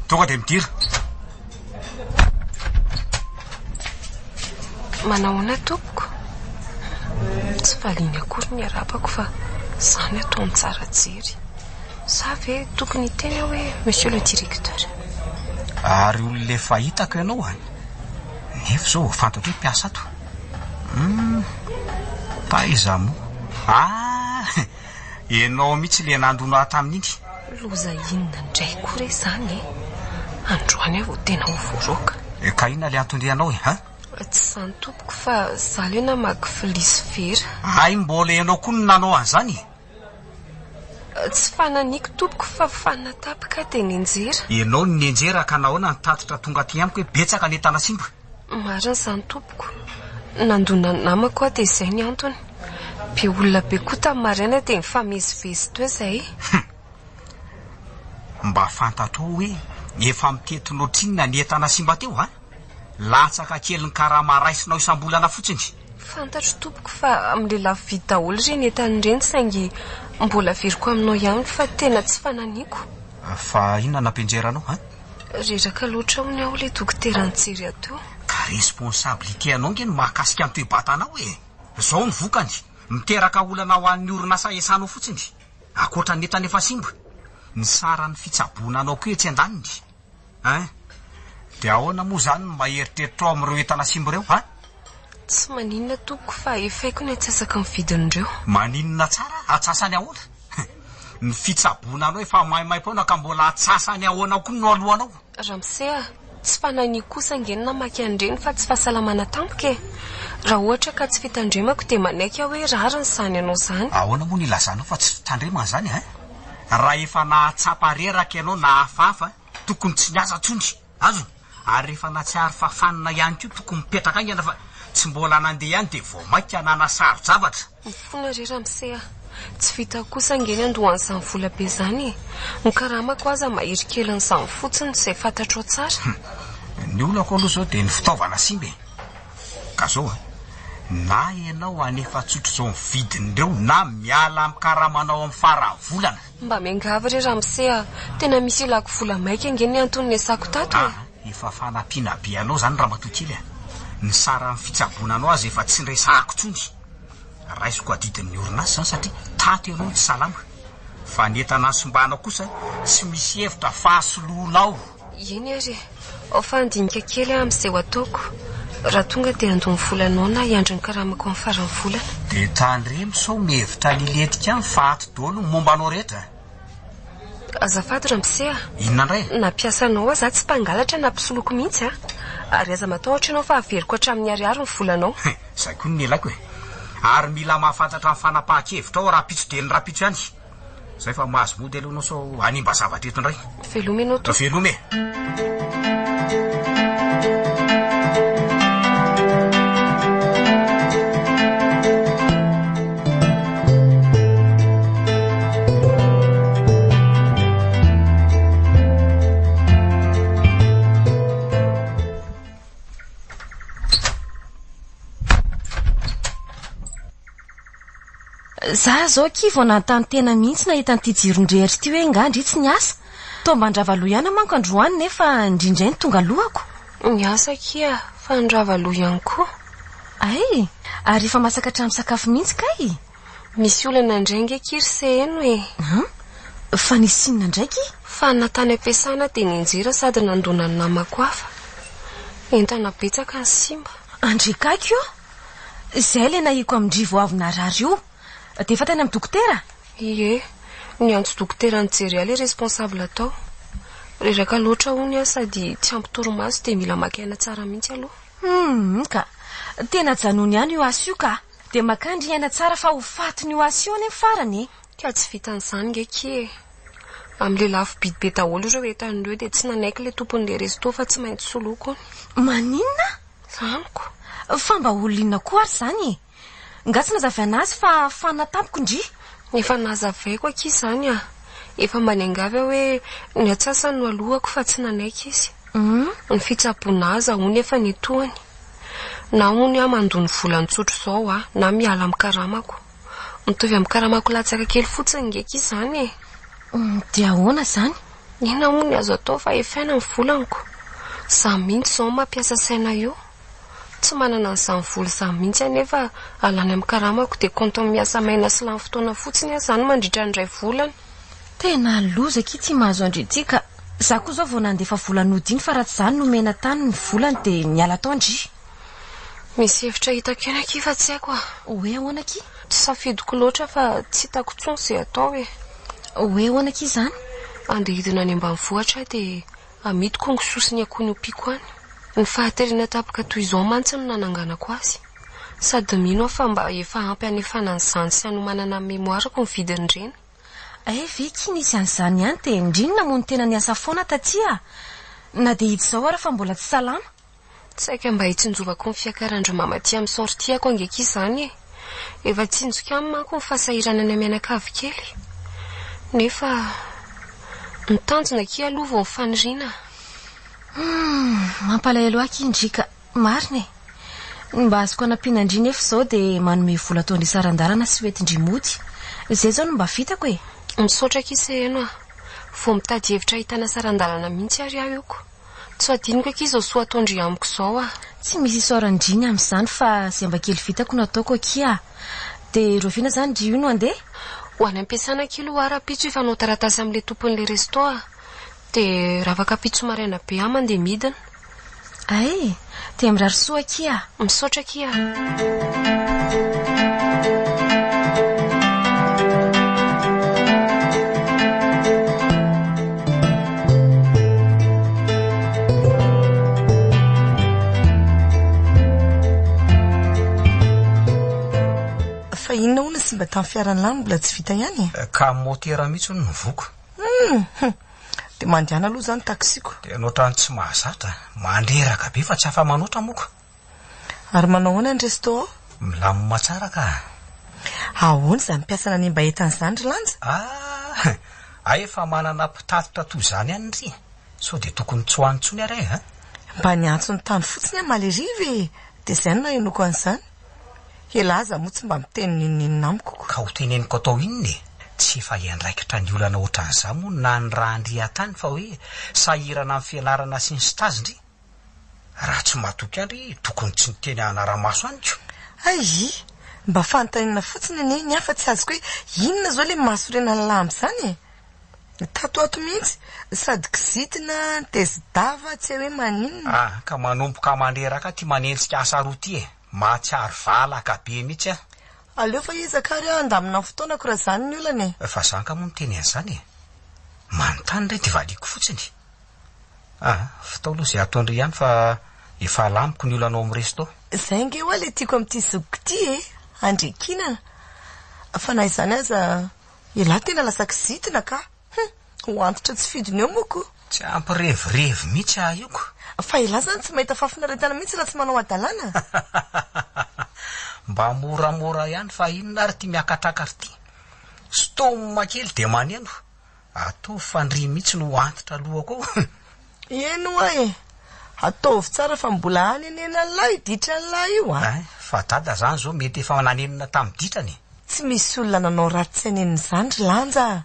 Tonga dia midira. Manahoana tompoko? Tsy valiany akory ny arabako fa izany ataony tsara jery. Sa ve tokony hiteny aho hoe monsieur le directeur? Ary olona efa hitako ianao an! Nefa izao vao fantatro hoe mpiasa ato. Hum, taiza moa? Ah! Ianao mihitsy ilay nandona ahy tamin'iny. Loza inona indray koa re izany e? Androany aho vao tena ho voaroaka. Ka inona ilay anton-dianao e? Hein? Tsy izany tompoko fa izaho ilay namaky vilia sy vera. Hay mbola ianao koa no nanao an'izany e? Tsy fananiko tompoko fa fanatapy ka dia nenjera. Ianao no nenjera ka nahoana ny tatitra tonga aty amiko hoe betsaka ny entana simba? Marina izany tompoko. Nandona ny namako aho dia izay ny antony. Be olona be koa tamin'ny maraina dia nifamezivezy teo izahay. Hum. Mba fantatrao hoe efa mitentina ohatrinona ny entana simba teo an? Latsaka kelin'ny karama raisinao isam-bolana fotsiny. Fantatro tompoko fa amin'ilay lafo vidy daholo ireny entana ireny saingy mbola averiko aminao ihany fa tena tsy fananiko. Fa inona nampianjera anao an? Reraka loatra hono aho ilay dokotera nijery ahy teo. Ka responsabilité anao nge no mahakasika ny toe-batanao e! Zao ny vokany. Miteraka olana ho an'ny orinasa iasanao fotsiny, ankoatra ny entana efa simba. Ny saran'ny fitsaboana anao koa etsy andaniny. Hein? Dia ahoana moa izany no mba eritreritrao amin'ireo entana simba ireo, hein? Tsy maninona tompoko fa efaiko ny antsasaky ny vidin'ireo. Maninona tsara? Antsasany ahoana? Ny fitsaboana anao efa maimaim-poana ka mbola antsasany ahoana koa no aloanao? Ramose a! Tsy fanahiniako kosa ange ny namaky an'ireny fa tsy fahasalamana tampoka e! Raha ohatra ka tsy fitandremako dia manaiky aho hoe rariny izany anao izany. Ahoana moa no ilazanao fa tsy fitandremana izany hein? Raha efa nahatsapa reraka ianao na hafahafa, tokony tsy niasa intsony. Azony? Ary rehefa nahatsiaro fa fanina ihany koa tokony mipetraka haingana fa tsy mbola nandeha ihany dia vao mainka nanasaro-javatra. Mifona re ramose a! Tsy vitako kosa ange ny handoa an'izany vola be izany e! Ny karamako aza mahery kelin'izany fotsiny izay fantatrao tsara. Hum! Ny olako aloha izao dia ny fitaovana simba e! Ka zao a! Na ianao hanefa tsotr'izao ny vidin'ireo na miala amin'ny karamanao amin'ny faran'ny volana. Mba miangavy re ramose a! Tena misy ilako vola maika ange ny antony niasako tato e! Aa! Efa fanampiana be anao izany ramatoa kely a! Ny saran'ny fitsaboana anao aza efa tsy niresahako intsony. Raisiko adidin'ny orinasa izany satria tato ianao no tsy salama. Fa ny entana nosimbanao kosa tsy misy hevitra fahasoloanao. Eny ary e! Ao fa handinika kely aho amin'izay ho ataoko. Raha tonga dia handoa ny volanao na hiandry ny karamako amin'ny faran'ny volana. Dia tandremo sao mihevitra ny hilentika any fa ato daholo ny momba anao rehetra. Azafady ramose a! Inona indray? Na mpiasa anao aza aho tsy mpangalatra na mpisoloky mihitsy a! Ary aza matahotra ianao fa haveriko hatramin'ny ariary ny volanao. He, izay koa no nilaiko e! Ary mila mahafantatra ny fanapahan-kevitra ao rahampitso dia ny rahampitso ihany. Izay fa mahazo mody aloha ianao sao hanimba zavatra eto indray. Veloma ianao tompoko. Veloma e! Za zao akia vao nanontany tena mihitsy nahita an'ity jiron-drehitra ity hoe nga ndry tsy niasa? Toa mba nirava loha ihany aho manko androany nefa ndry indray no tonga alohako. Niasa akia fa nirava loha ihany koa. Hay! Ary efa masaka hatramin'ny sakafo mihitsy kay? Misy olana indray ange akia ry Seheno e! An? Fa nisy inona indray akia? Fa na tany am-piasana dia nianjera sady nandona ny namako hafa. Entana betsaka ny simba. Andrikaky ô! Izay ilay nahiko amin-dry vao avy narary io. Dia efa tany amin'ny dokotera? Ie, niantso dokotera nijery ahy ilay responsable tao. Reraka loatra hono aho sady tsy ampy torimaso dia mila maka aina tsara mihitsy aloha. Humm ka! Tena ajanony ihany io asa io ka! Dia makà ndry aina tsara fa ho fatin'io asa io anie ny farany e! Ka tsy vitan'izany nge akia e! Amin'ilay lafo bidy be daholo ireo entana ireo dia tsy nanaiky ilay tompon'ilay resto fa tsy maintsy soloiko hono. Maninona? Amiko. Fa mba olona inona koa ary izany e? Nga tsy nazavaina azy fa fanina tampoka ndry? Efa nazavaiko akia izany ah! Efa mba niangavy aho hoe ny atsasany no alohako fa tsy nanaiky izy. Ny fitsaboana aza hono efa nitohany. Na hono aho mandoa ny volany tsotra izao ah, na miala amin'ny karamako. Mitovy amin'ny karamako latsaka kely fotsiny nge akia izany e! Dia ahoana izany? Inona moa ny azo atao fa efaina ny volaniko? Izaho mihitsy izao no mampiasa saina io. Tsy manana an'izany vola izany mihitsy aho nefa alany amin'ny karamako dia compte miasa maina sy lany fotoana fotsiny aho izany mandritra ny iray volana. Tena loza akia ity mahazo an-dry ity ka. Za koa izao vao nandefa vola nody iny fa raha tsy izany nomena tany ny volany dia niala tao ndry. Misy hevitra hitako ihany akia fa tsy haiko a. Hoe ahoana akia? Tsy safidiko loatra fa tsy hitako intsony izay atao e. Hoe ahoana akia izany? Andeha hidina any ambanivohitra aho dia amidiko ny kisoa sy ny akoho nompiako any. Ny fahaterena tampoka toy izao mantsy no nananganako azy. Sady mino aho fa mba efa ampy hanefana an'izany sy hanomanana ny mémoire-ko ny vidin'ireny. Hay ve ki nisy an'izany ihany dia ndry ny namono tena niasa foana taty ah! Na dia hita izao ara fa mbola tsy salama. Saika mba hitsinjovako ny fiakaran-dry mama aty amin'ny sortie-ko ange akia izany e! Efa tsinjoko ihany manko ny fahasahiranana mianakavy kely. Nefa ny tanjona akia aloha vao ny faniriana. Humm, mampalahelo ahy akia ndry ka. Marina e! Ny mba azoko anampiana an-dry nefa izao dia manome vola ataon-dry saran-dalana sy hoentin-dry mody. Izay izao no mba vitako e! Misaotra akia Seheno a! Vao mitady hevitra ahitana saran-dalana mihitsy ary aho io ko. Tsy hadinoko akia izao soa ataon-dry amiko izao ah. Tsy misy isaoran-dry ny amin'izany fa izay mba kely vitako no ataoko akia ah. Dia rahoviana izany ry io no handeha? Ho any am-piasana akia aloha aho rahampitso hifanao taratasy amin'ilay tompon'ilay resto a! Dia ravak'ampitso maraina be aho mandeha midina. Hay! Dia mirary soa akia a! Misaotra akia a! Fa inona hono simba tamin'ny fiaran'lah no mbola tsy vita ihany e? Ka motera mihitsy hono no voako. Hum! Dia mandehana aloha izany taxi-ko. Tena ohatran'ny tsy mahazatra. Mandreraka be fa tsy afa-manoatra moa ko. Ary manao ahoana ny resto ao? Milamina tsara ka. Ahoana izany mpiasa nanimba entana izany ry Lanja? Ah! Hay efa manana mpitatitra toy izany ihany ndry. Sao dia tokony tsy ho any intsony ary e? Mba niantso ny tany fotsiny aho omaly hariva e! Dia izay no nahenoako an'izany. Elah aza moa tsy mba miteny n'inon'inona amiko ko. Ka ho teneniko atao inona e? Tsy efa hiandraikitra ny olana ohatran'izaho moa na ny rahandrian-tany fa hoe sahirana amin'ny fianarana sy ny stage ndry? Raha tsy matoky ahy ndry tokony tsy niteny hanara-maso any ko. Hay! Mba fanontaniana fotsiny anie ny ahy fa tsy azoko hoe inona izao ilay mahasorena an'lah amin'izany e? Tato ho ato mihitsy, sady kizitina, tezi-dava, tsy hay hoe maninona. Ah, ka manomboka mandreraka ahy ity manenjika asa roa ity e! Mahatsiaro valaka be mihitsy aho. Aleo fa hiezaka ary aho handamina ny fotoanako raha izany ny olana e! Fa za angaha moa miteny an'izany e! Manontany re dia valiako fotsiny. Ah, vitao aloha izay ataon-dry ihany fa efa alamiko ny olana ao amin'ny resto. Izay ange hoa ilay tiako amin'ity zokiko ity e! Andriankinana. Fa na izany aza, ialahy tena lasa kizitina ka! Hum! Ho antitra tsy fidiny eo moa ko! Tsy ampy revirevy mihitsy aho io ko! Fa elah zany tsy mahita fahafinaretana mihitsy raha tsy manao hadalana? Mba moramora ihany fa inona ary ity miakatrakatra ity? Stoma kely dia maneno! Ataovy fa ndry mihitsy no ho antitra alohako ao! Eny ho'a e! Ataovy tsara fa mbola hanenenan'lah io ditran'lah io a! Ein! Fa dada zany zao mety efa nanenina tamin'ny ditrany e! Tsy misy olona nanao ratsy tsy hanenina izany ry Lanja a!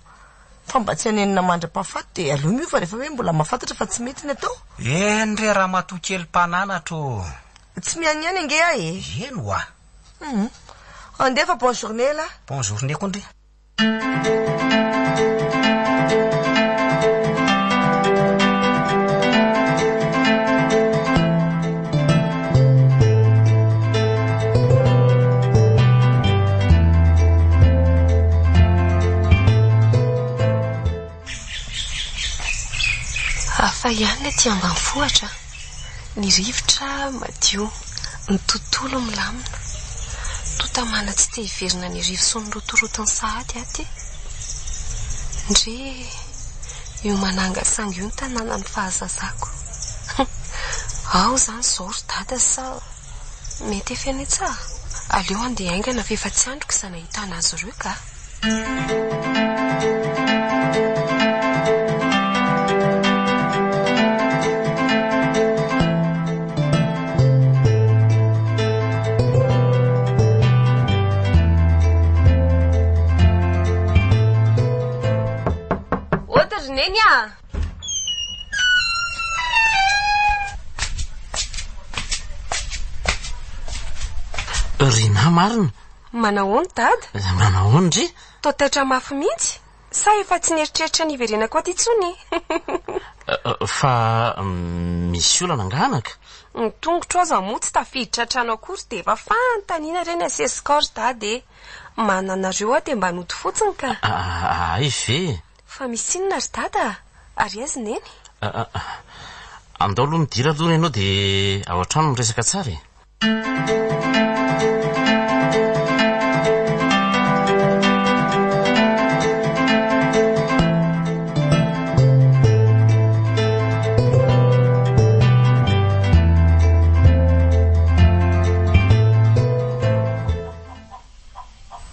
Fa mba tsy hanenina mandra-pahafaty dia aleo miova rehefa hoe mbola mahafantatra fa tsy mety ny atao. Eny re ramatoa kely mpananatra ô! Tsy mianiany ange aho e! Eny ho'a! Hum! Andeha fa bonne journée elah! Bonne journée koa ndry! Hafa ihany ny aty ambanivohitra a! Ny rivotra madio, ny tontolo milamina. Toa tamana tsy te hiverina any Iarivo sy ny rotorotony sahady aho ity. Ndry, io Manangasangy io ny tanànan'ny fahazazako. Ao izany izao ry dada sa mety efa eny an-tsaha? Aleo handeha haingana fa efa tsy andriko izay nahitana azy ireo ka! Ody ry Neny a! Rinah marina. Manahoana Dada? Manahoana ndry? Toa taitra mafy mihitsy? Sa efa tsy nieritreritra ny hiverenako ato intsony? Fa misy olana angaha anaka? Ny tongotro aza moa tsy tafiditra an-trano akory dia efa fanontaniana ireny asesiko ao ry Dada e! Manana anareo aho dia mba nody fotsiny ka! Hay ve? Fa misy inona ry Dada? Ary aiza i Neny? Andao aloha midira aloha ianao dia ao an-trano miresaka tsara e!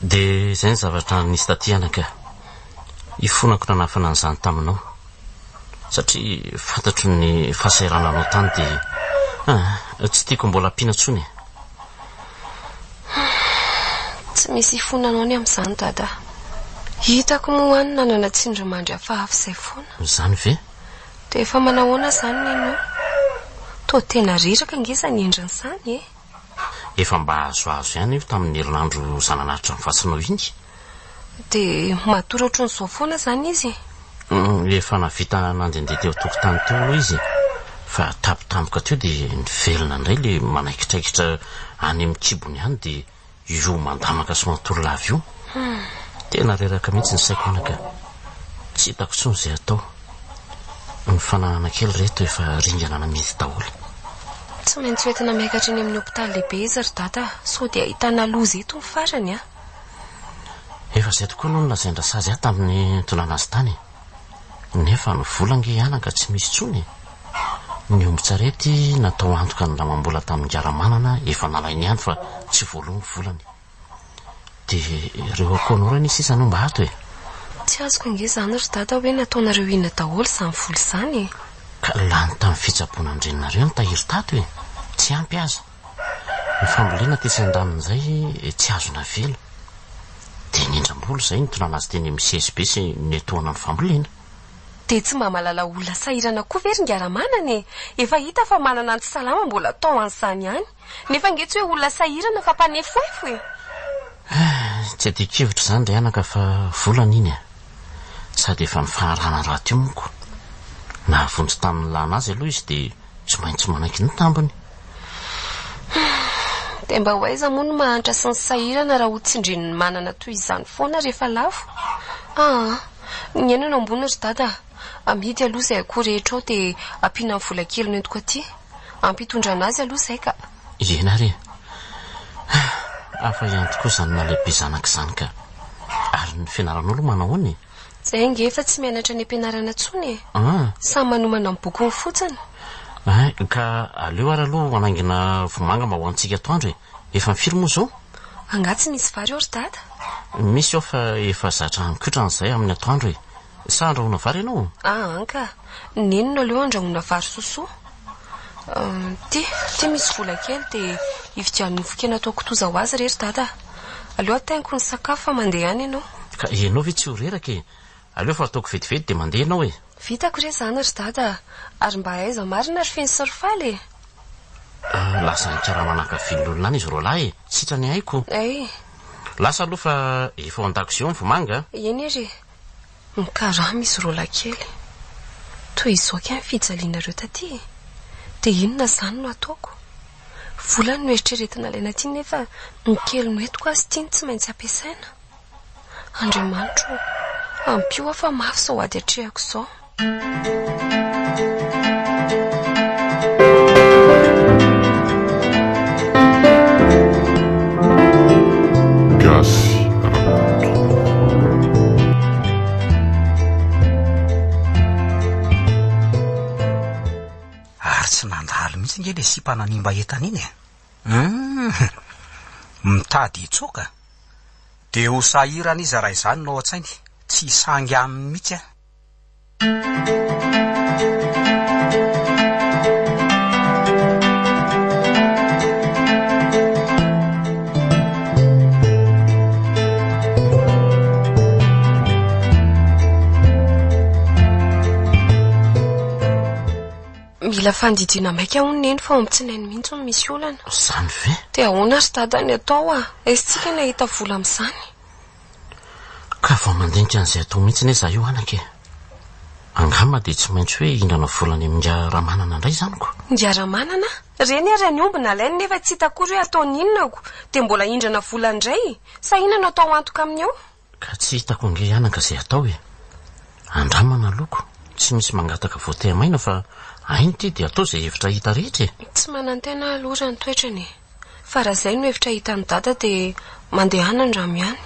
Dia izay ny zavatra nisy taty anaka. Ifonako nanafana an'izany taminao. Satria fantatro ny fahasahirananao tany dia ah, tsy tiako mbola ampiana intsony e. Tsy misy ifonanao ny amin'izany Dada. Hitako moa any nanana tsindrimandry hafahafa izay foana. Izany ve? Dia efa manahoana izany Neny o? Toa tena reraka ange izany endriny izany e. Efa mba azoazo ihany io tamin'ny herinandro za nanatitra ny vatsinao iny. Dia matory ohatran'izao foana izany izy? Efa nahavita nandehandeha teo an-tokotany teo aloha izy fa tampotampoka teo dia niverina indray ilay manaikitraikitra any amin'ny kibony any dia io mandamaka sy matory lava io. Tena reraka mihitsy ny saiko anaka. Tsy hitako intsony izay atao. Ny fananana kely ireto efa ringana namidy daholo. Tsy maintsy hoentina miakatra eny amin'ny hopitaly lehibe izy ry dada sao dia ahitana loza eto ny farany a! Efa izay tokoa aloha no lazain-dRasazy ahy tamin'ny nitondrana azy tany e! Nefa ny vola ange anaka tsy misy intsony e! Ny ombin-tsarety natao antoka nindramam-bola tamin'i Ngaramanana efa nalainy ihany fa tsy voaloa ny volany. Dia ireo akohonao ireo anie sisa no mba ato e! Tsy azoko ange izany ry dada hoe nataonareo inona daholo izany vola izany e! Ka lany tamin'ny fitsaboana an-dreninareo ny tahiry tato e! Tsy ampy aza. Ny fambolena tetsy andanin'izay tsy azo navela. Dia nindram-bola izay nitondrana azy teny amin'ny CSB sy niantohana ny fambolena. Dia tsy mba mahalala olona sahirana koa ve ry Ngaramanana e? Efa hita fa manana ny tsy salama mbola atao an'izany ihany. Nefa ange tsy hoe olona sahirana fa mpanefoefo e! Tsy adin-kevitra izany ry anaka fa volana iny e! Sady efa nifaharana rahateo manko. Nahavonjy tamin'ny nilàna azy aloha izy dia Tsy maintsy manaiky ny tambiny. Dia mba ho aiza moa ny mahantra sy ny sahirana raha ho tsindrin'ny manana toy izany foana rehefa lafo? Aa! Ny aina no ambony ry dada a! Amidy aloha izay akoho rehetra ao dia ampiana ny vola kely nentiko aty. Ampy hitondrana azy aloha izay ka! Eny ary e! Hafa ihany tokoa izany nalehibe zanaka izany ka! Ary ny fianaranao aloha manahoana e? Zay ange efa tsy mianatra any am-pianarana intsony e! Samy manomana ny bokiny fotsiny. Ein, ka aleo ary aloha hanaingina vomanga mba ho antsika atoandro e! Efa firy moa izao? Angaha tsy misy vary ao ry dada? Misy ao fa efa zatra mikotrana izay amin'ny atoandro e! Sa andrahoina vary ianao? Aa ka! Neny no aleo andrahoina vary sosoa. Ty, ty misy vola kely dia ividiano nofon-kena atao kitoza ho azy re ry dada a! Aleo atainiko ny sakafo fa mandeha any ianao. Ka ianao ve tsy ho reraka e? Aleo fa ataoko vetivety dia mandeha ianao e! Vitako re izany ry dada a! Ary mba aiza marina ry Feno sy ry Faly e? Lasa nikarama nankavian'ny olona any izy roalahy e! Sitrany haiko. Hay. Lasa aloha fa efa ao an-dakozia ao ny vomanga a! Eny ary e! Mikarama izy roalahy kely. Toy izao kay ny fijalianareo taty e! Dia inona izany no ataoko? Vola no eritreretina alaina aty nefa ny kely noentiko aza ity no tsy maintsy ampiasaina. Andriamanitro ô! Ampio aho fa mafy izao ady atrehako izao. Gasy Rakoto. Ary tsy nandalo mihitsy ange ilay sipa nanimba entana iny e! Humm! Mitady hitsoaka? Dia ho sahirana izy raha izany no ao an-tsainy, tsy hisangy aminy mihitsy aho. Mila fandidiana maika hono neny fa ao amin'ny tsinainy mihitsy no misy olana. Izany ve? Dia ahoana ry dada ny atao a? Aiza tsika ny hahita vola amin'izany? Ka vao mandinika an'izay atao mihitsy anie za io anaka e! Angamba dia tsy maintsy hoe hindrana vola any amin'ingahy Ramanana indray izany ko! Ingahy Ramanana? Reny ary ny omby nalainy nefa tsy hita akory hoe ataony inona ko! Dia mbola hindrana vola indray? Sa inona no atao antoka aminy eo? Ka tsy hitako ange anaka izay atao e! Andramana aloha ko! Tsy misy mangataka voatehamaina fa aina ity dia atao izay hevitra hita rehetra e! Tsy manantena aho aloha raha ny toetrany e! Fa raha izay no hevitra hitan'i Dada dia mandehana andramo ihany.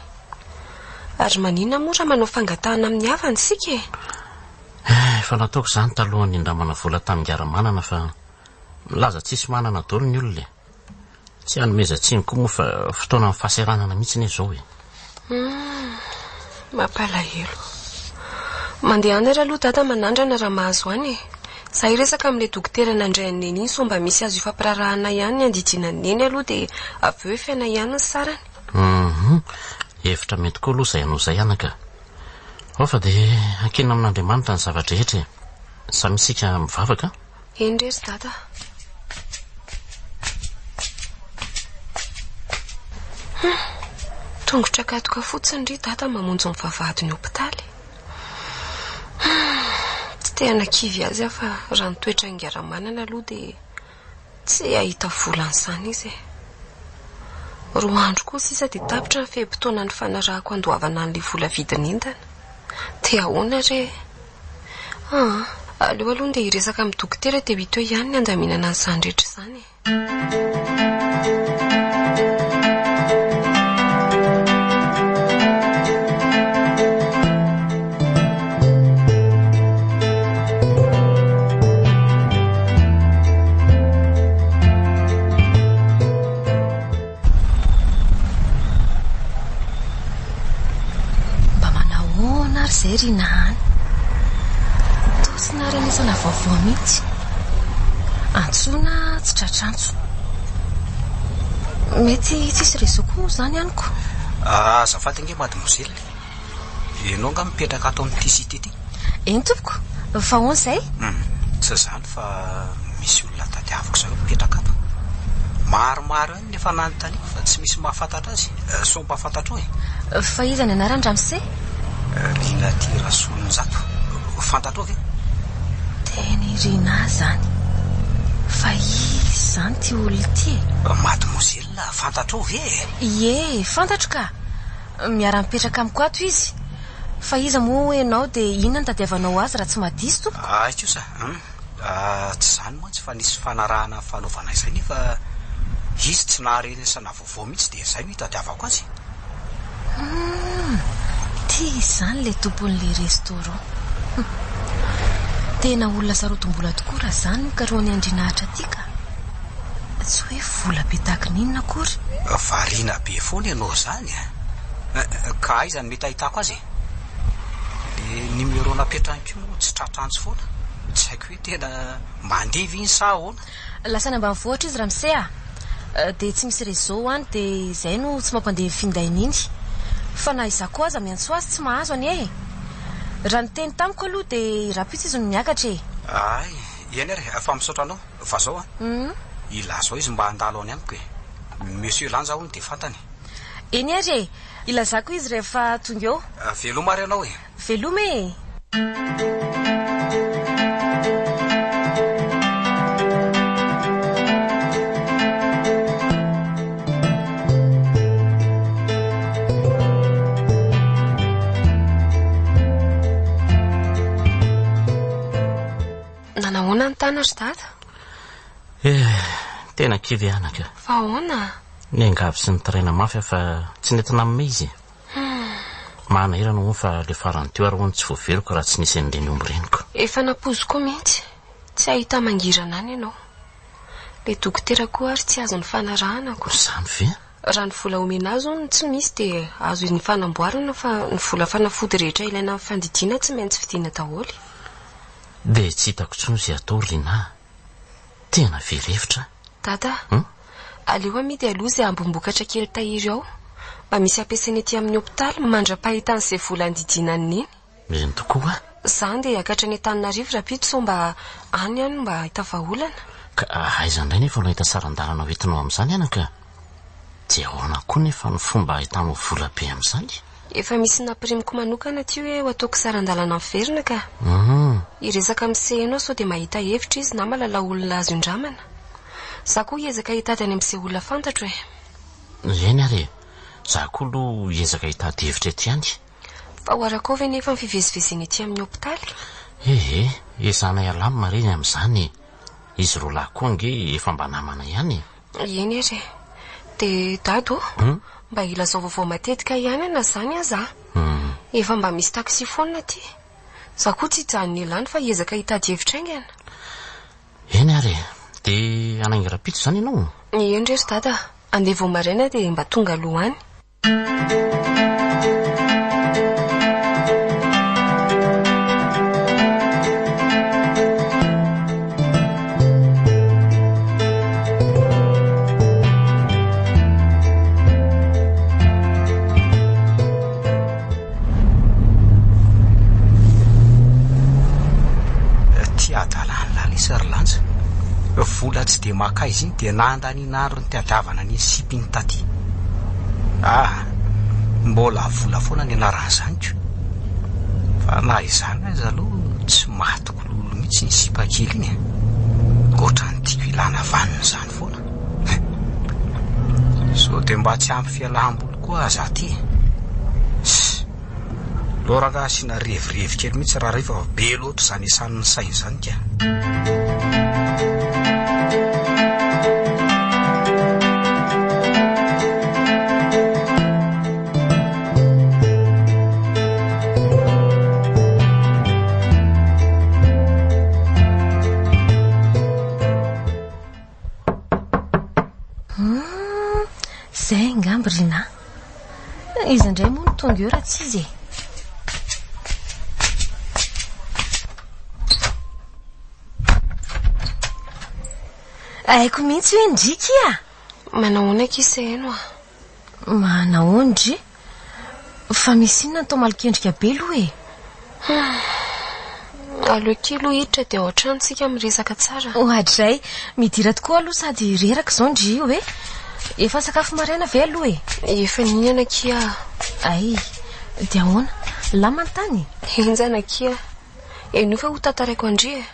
Ary maninona moa raha manao fangatahana amin'ny havana isika e? Eh, efa nataoko izany talohan'ny nindramana vola tamin'i Ngaramanana fa milaza tsisy manana daholo ny olona e. Tsy hanomezan-tsiny koa moa fa fotoanan'ny fahasahiranana mihitsy anie izao e. Humm, mampalahelo. Mandehana ary aloha Dada manandrana raha mahazo any e. Za hiresaka amin'ilay dokotera nandray an'i Neny iny sao mba misy azo ifampirarahana ihany ny handidiana an'i Neny aloha dia avy eo efaina ihany ny sarany. Humm, hevitra mety koa aloha izay anao izay anaka. Ao fa dia ankinina amin'Andriamanitra ny zava-drehetra e. Samy isika mivavaka an. Eny re ry Dada. Hum! Tongotra katoka fotsiny ry dada mamonjy ny vavahadin'ny hopitaly. Hum! Tsy te hanakivy azy aho fa raha ny toetran'i Ramanana aloha dia tsy hahita vola an'izany izy e. Roa andro koa sisa dia tapitra ny fe-potoana nifanarahako handoavana an'ilay vola vidin'entana. Dia ahoana re e? Aa! Aleo aloha ndeha hiresaka amin'ny dokotera dia ho hita eo ihany ny handaminana an'izany rehetra izany e. Mba manahoana ary izay ry Nahany? Toa tsy naharenesana vaovao mihitsy. Antsoina tsy tratr'antso. Mety tsisy réseau koa moa izany amiko. Azafady ange mademoiselle. Ianao angaha mipetraka ato amin'ity cité ity? Eny tompoko, fa ahoana izay? Hum, tsy izany fa misy olona tadiaviko izay mipetraka ato. Maromaro ihany ny efa nanontaniako fa tsy misy mahafantatra azy. Sao mba fantatrao e? Fa iza ny anarany ramose? Rinati Rasolonjato. Fantatrao ve? Tena i Rinah izany. Fa iza izany ity olona ity e? Mademoiselle, fantatrao ve e? Ie, fantatro ka! Miara-mipetraka amiko ato izy. Fa iza moa ianao dia inona no tadiavanao azy raha tsy madiso tompoko? Hay kosa an! Tsy izany mantsy fa nisy fanarahana nifanaovana izay nefa izy tsy naharenesana vaovao mihitsy dia izay no itadiavako azy. Humm! Ty izany ilay tompon'ilay restaurant. Hum! Tena olona sarotim-bola tokoa raha izany no karohan'i Andrianahatra aty ka! Tsy hoe vola be tahaka ny inona akory. Variana be foana ianao izany a! Ka aiza no mety ahitako azy e? Le numéro napetrany koa moa tsy tratra antso foana. Tsy haiko hoe tena mandeha ve iny sa ahoana? Lasa any ambanivohitra izy ramose a! Dia tsy misy réseau any dia izay no tsy mampandeha ny findainy iny. Fa na izaho koa aza miantso azy tsy mahazo anie e! Raha niteny tamiko aloha dia rahampitso izy no miakatra e! Hay, eny ary fa misaotra anao. Fa zao an! Ilazao izy mba handalo any amiko e! Monsieur Lanja hono dia fantany. Eny ary e! Ilazako izy rehefa tonga eo. Veloma ary ianao e! Veloma e! Nanahoana ny tany ry dada? Eh, tena kivy anaka. Fa ahoana? Niangavy sy nitaraina mafy aho fa tsy nety nanome izy e. Manahirana hono fa le farany teo ary hono tsy voaveriko raha tsy nisy an'ireny omby ireny ko. Efa nampoiziko mihitsy. Tsy hahita mangirana any ianao. Le dokotera koa ary tsy azo nifanarahana ko. Izany ve? Raha ny vola omena azy hono tsy misy dia azo nifanamboarana fa ny vola fanafody rehetra ilaina amin'ny fandidiana tsy maintsy vidiana daholo. Dia tsy hitako intsony izay atao ry Rinah a! Tena very hevitra aho. Dada a! Aleo amidy aloha izay ambim-bokatra kely tahiry ao. Mba misy ampiasaina ety amin'ny hopitaly mandra-pahitan'izay vola handidiana an'i Neny. Eny tokoa a! Za andeha hiakatra any Antananarivo rahampitso sao mba any aho no mba hahita vahaolana. Ka aiza indray nefa no hahita saran-dalana ho entinao amin'izany anaka? Dia ahoana koa nefa ny fomba ahitanao vola be amin'izany? Efa misy nampirimiko manokana aty hoe ho ataoko saran-dalana miverina ka. Hiresaka amin'i Seheno aho sao dia mahita hevitra izy na mahalala olona azo indramana. Za koa hiezaka hitady any amin'izay olona fantatro e. Eny ary e. Za koa aloha hiezaka hitady hevitra ety ihany. Fa ho arakao ve nefa ny fivezivezena ety amin'ny hopitaly? Ee, ezahana hialamina re ny amin'izany e. Izy roalahy koa ange efa mba namana ihany e. Eny ary e. Dia Dada ô, mba ilazao vaovao matetika ihany aho na izany aza a. Efa mba misy taxi foana aty. Za koa tsy hijanona ela any fa hiezaka hitady hevitra haingana. Eny ary e. Dia hanainga rahampitso izany ianao? Eny re ry Dada a. Andeha vao maraina dia mba tonga aloha any. Ty adalan'lah lesy ry Lanja. Vola tsy dia maka aiza iny dia nandaniana andro nitadiavana an'iny sipa iny taty. Ah! Mbola vola foana ny anaran'izany ko! Fa na izany aza aloha tsy matiko lolo mihitsy iny sipa kely iny e! Ohatran'ny tiako ilana vanona izany foana. Sao dia mba tsy ampy fialam-boly koa aza aty e! Ss! Aleo rangahy asiana revirevy kely mihitsy rahariva fa be loatra izany isan'ny saina izany ka. Hum, zay angamba Rinah. Iza indray moa no tonga eo raha tsy izy e? Haiko mihitsy hoe ndry kia! Manahoana akia Seheno a? Manahoana ndry? Fa misy inona no toa malokendrika be aloha e? Hum. Aleo akia aloha hiditra dia ao an-trano tsika miresaka tsara. Oadray, midira tokoa aloha sady reraka izao ndry io e. Efa nisakafo maraina ve aloha e? Efa nihinana akia aho. Hay, dia ahoana? Lama ny tany? Henjana akia. Henoy fa ho tantaraiko an-dry e.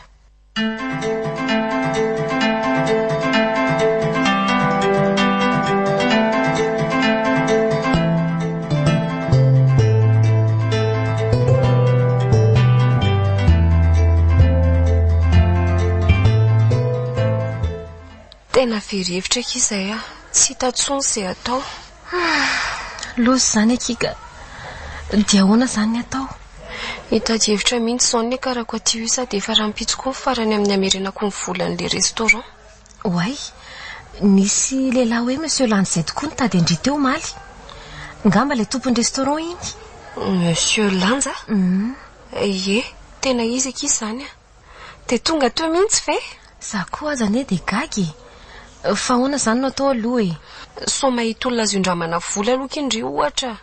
Tena very hevitra akia izay ah. Tsy hita intsony izay atao. Loza izany akia ka. Dia ahoana izany ny atao? Hitady hevitra mihitsy izao ny niakarako aty io sady efa rahampitso koa ny farany amin'ny hamerenako ny volan'ilay restaurant. Oay, nisy lehilahy hoe Monsieur Lanja izay tokoa nitady an-dry teo omaly. Ngamba ilay tompon'ny restaurant iny. Monsieur Lanja? Ie, tena izy akia izany an. Dia tonga teo mihitsy ve? Za koa aza anie dia gaga e! Fa ahoana izany no atao aloha e? Sao mahita olona azo indramana vola aloha k'indry ndry ohatra?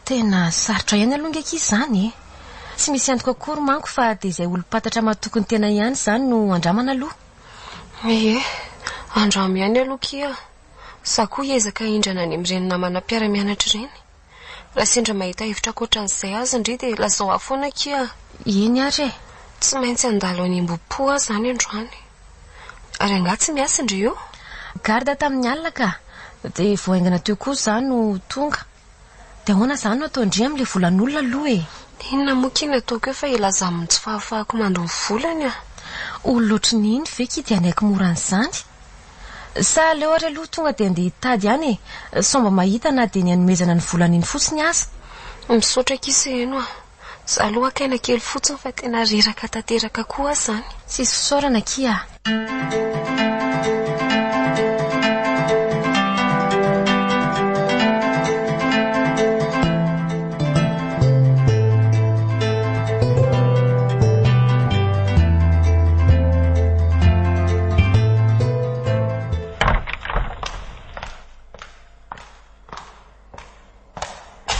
Tena sarotra ihany aloha nge akia izany e! Tsy misy antoka akory manko fa dia izay olom-pantatra matoky ny tena ihany izany no andramana aloha. Ie, andramo ihany aloha kia. Za koa hiezaka hindrana any amin'ireny namana mpiara-mianatra ireny. Raha sendra mahita hevitra ankoatran'izay aza ndry dia lazao ahy foana akia. Eny ary e! Tsy maintsy handalo any Ambohipo aho izany androany. Ary angaha tsy miasa ndry io? Garde tamin'ny alina ka! Dia vao haingana teo koa izaho no tonga. Dia ahoana izany no ataon-dry amin'ilay volan'olona aloha e? Inona moa kia ny ataoko eo fa hilaza aminy tsy fahafahako mandoa ny volany ah! Olona ohatry ny iny ve kia dia hanaiky mora an'izany? Sa aleo ary aloha tonga dia andeha hitady ihany e! Sao mba mahita na dia ny hanomezana ny volany iny fotsiny aza. Misaotra akia Seheno ah! Za aloha haka aina kely fotsiny fa tena reraka tanteraka koa aho izany. Tsisy fisaorana akia ah!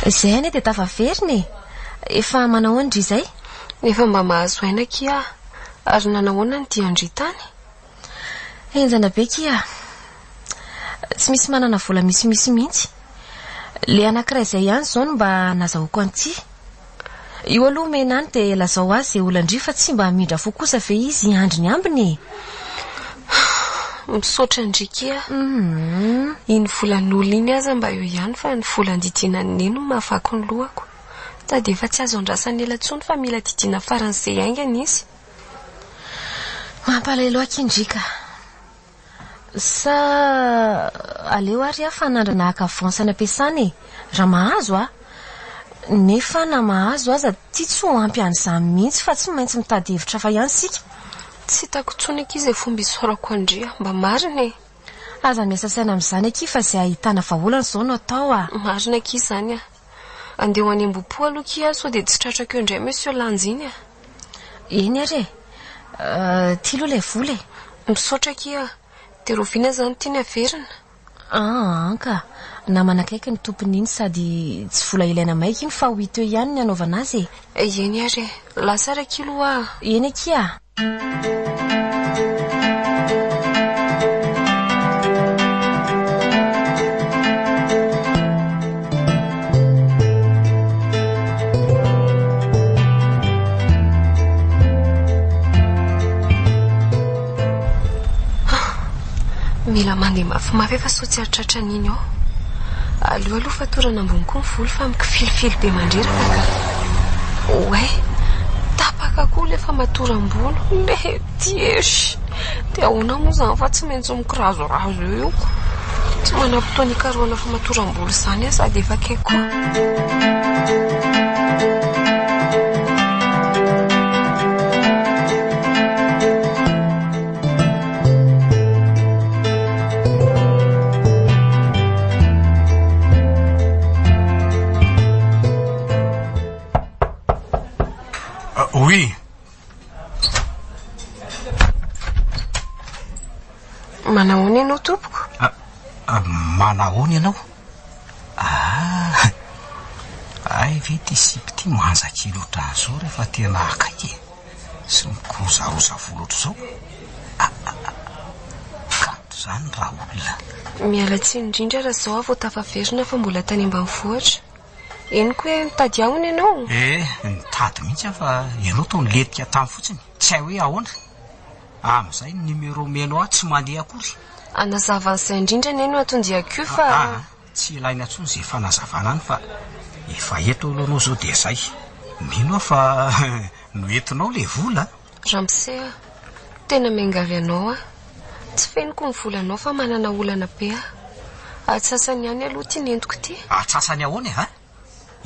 Izay anie dia tafaverina e! Efa manahoana ndry izay? Efa mba mahazo aina akia aho. Ary nanahoana ny dian-dry tany? Henjana be akia. Tsy misy manana vola misimisy mihitsy. Ilay anankiray izay ihany izao no mba nazahoako an'ity. Io aloha omena any dia lazao azy izay olan-dry fa tsy mba hamindra fo kosa ve izy hiandry ny ambiny e? Misaotra an-dry kia. Iny volan'olona iny aza mba eo ihany fa ny vola andidiana an'i Neny no mahavaky ny lohako. Sady efa tsy azo andrasana ela intsony fa mila didiana faran'izay haingana izy. Mampalahelo ahy kindry ka. Sa aleo ary aho fa hanandrana haka avance any am-piasana e! Raha mahazo aho. Nefa na mahazo aza ity tsy ho ampy an'izany mihitsy fa tsy maintsy mitady hevitra hafa ihany isika. Tsy hitako intsony akia izay fomba isaorako an-dry a! Mba marina e! Aza miasa saina amin'izany akia fa izay ahitana vahaolana izao no atao a! Marina akia izany a! Andeha ho any Ambohipo aloha akia aho sao dia tsy tratrako eo indray Monsieur Lanja iny a! Eny ary e! Ity aloha ilay vola e! Misaotra akia a! Dia rahoviana izany ity ny haverina? Aa ka! Namana akaiky ny tompony iny sady tsy vola ilaina maika iny fa ho hita eo ihany ny hanaovana azy e! Eny ary e! Lasa ary akia aloha a! Eny akia a! Mila mandeha mafimafy aho fa sao tsy hahatratra an'iny ao. Aleo aloha fatorana ambony koa ny volo fa mikifilifily be mandreraka ka. Oay! Tapaka koa ilay famatoram-bolo. Letiesh! Dia ahoana moa izany fa tsy maintsy mikirazorazo eo io. Tsy manam-potoana hikarohana famatoram-bolo izany aho sady efa akaiky koa. Oui. Manahoana ianao tompoko? Ah, ah, manahoana ianao? Ah, ay ve ity sipa ity manja kely ohatran'izao rehefa tena akaiky e? Sy mikirozaroza volo ohatr'izao? Ah, ah, ah. Kanto izany raolona. Miala tsiny indrindra raha izao aho vao tafaverina fa mbola tany ambanivohitra. Henoko hoe nitady ahy hono ianao? Eh, nitady mihitsy aho fa ianao toa nilentika tany fotsiny, tsy hay hoe ahoana. Amin'izay ny numéro omenao ahy tsy mandeha akory. Hanazava an'izay indrindra anie no anton-diako io fa. Ah, ah, tsy ilaina intsony izay fanazavana any fa efa eto aloha ianao izao dia izay. Mino aho fa noentinao ilay vola a! Ramose a! Tena miangavy anao aho. Tsy feniko ny volanao fa manana olana be aho. Atsasany ihany aloha ity nentiko ity. Atsasany ahoana e, ha?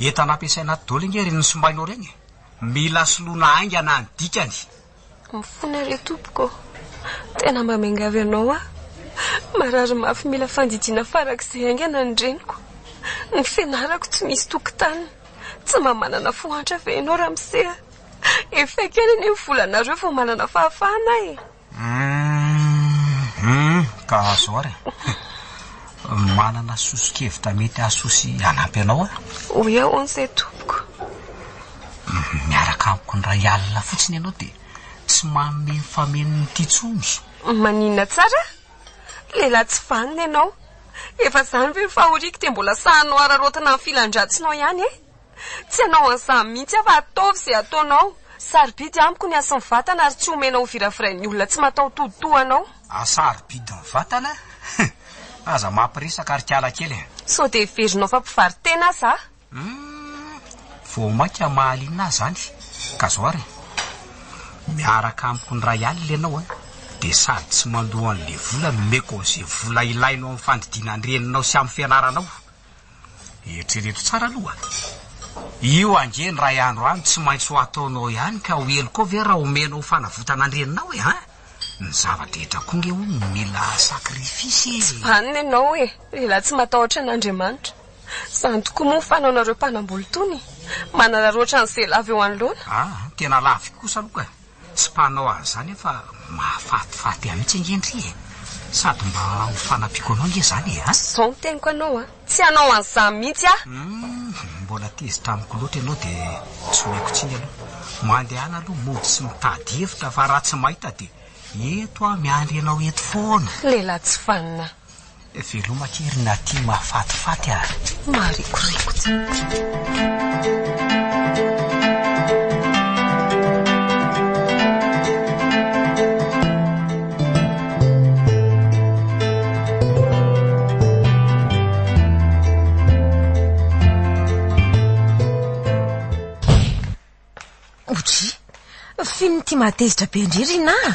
Entana ampiasaina ato daholo ange ireny nosimbainao ireny e! Mila soloina haingana ny dikany. Mifona re tompoko ô! Tena mba miangavy anao aho. Marary mafy mila fandidiana farak'izay haingana ny reniko. Ny fianarako tsy misy tokotaniny. Tsy mba manana fo antra ve ianao ramose a? Efaiko ihany anie ny volanareo vao manana fahafahana e! Hum, ka azo ary e. Manana soso-kevitra mety hahasoa sy hanampy anao aho. Hoy ahoana izay tompoko? Miaraka amiko indray alina fotsiny ianao dia tsy manome ny famenon'ity intsony. Maninona tsara? Lehilahy tsy vanona ianao. Efa izany ve ny fahoriako dia mbola sahinao araraotina amin'ny filan-dratsinao ihany e? Tsy hanao an'izany mihitsy aho fa ataovy izay ataonao. Sarobidy amiko ny hasin'ny vatana ary tsy omena ho viravirain'ny olona tsy mataho-tody toa anao. Hasarobidy ny vatana? Aza mampiresaka ry kala kely e! Sao dia heverinao fa mpivaro-tena aza aho? Humm! Vao mainka mahaliana ahy izany. Ka zao ary e! Miaraka amiko indray alina ianao an, dia sady tsy mandoa an'ilay vola no omeko an'izay vola ilainao amin'ny fandidiana ny reninao sy amin'ny fianaranao. Eritrereto tsara aloha. Io ange ny ray andro any tsy maintsy ho ataonao ihany ka ho heloka ao ve raha omenao ho fanavotana ny reninao e an! Ny zava-drehetra koa nge hono mila sacrifice e! Tsy vanona ianao e! Lehilahy tsy matahotra an'Andriamanitra. Izany tokoa moa ny fanaonareo mpanamboly itony? Manararaotra an'izay lava eo anoloana. Ah, tena laviko kosa aloha ka. Tsy mpanao an'izany aho fa mahafatifaty ahy mihitsy ange ndry e! Sady mba ho fanampiako anao ange izany e! An? Izao no teniko anao an! Tsy hanao an'izany mihitsy aho! Humm, mbola tezitra amiko loatra ianao dia tsy omeko tsiny aloha. Mandehana aloha mody sy mitady hevitra fa raha tsy mahita dia eto aho miandry anao eto foana. Lehilahy tsy vanona. Veloma akia ry Naty mahafatifaty a! Maharikoriko tsy. Odry! F'inona ity mahatezitra be an-dry Rinah a?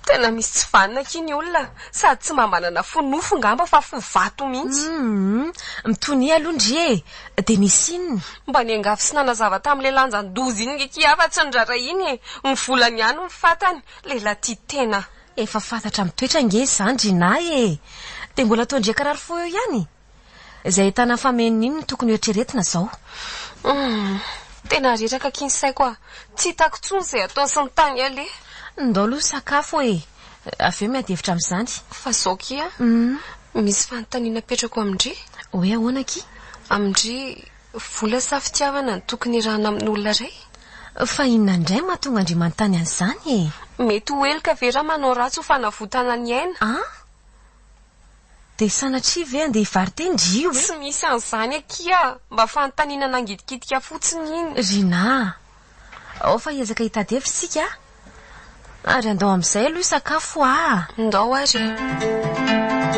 Tena misy tsy vanona akia ny olona, sady tsy mba manana fo nofo ngamba fa fo vato mihitsy. Humm, mitonia aloha ndry e! Dia nisy inona? Mba niangavy sy nanazava tamin'ilay lanjan-doza iny nge akia fa tsy noraharahiany e! Ny volany ihany no fantany, lehilahy tia tena. Efa fantatra amin'ny toetra ange izany Rinah e! Dia mbola ataon-dry ankarary fo eo ihany? Izay ahitana famenony iny no tokony hoeritreretina izao. Humm, tena reraka akia ny saiko a! Tsy hitako intsony izay atao sy ny tany aleha. Ndao aloha hisakafo e! Avy eo miady hevitra amin'izany. Fa izao akia, misy fanontaniana apetrako amin-dry. Hoe ahoana akia? Amin-dry, vola sa fitiavana no tokony hiarahana amin'olona iray? Fa inona indray no mahatonga an-dry manontany an'izany e? Mety ho heloka ve raha manao ratsy ho fanavotana ny aina? An? Dia sanatria ve andeha hivaro-tena ndry io e? Tsy misy an'izany akia a! Mba fanontaniana nangitikitika fotsiny iny. Rinah a! Ao fa hiezaka hitady hevitra isika a! Ary andao amin'izay aloha hisakafo aa! Ndao ary e!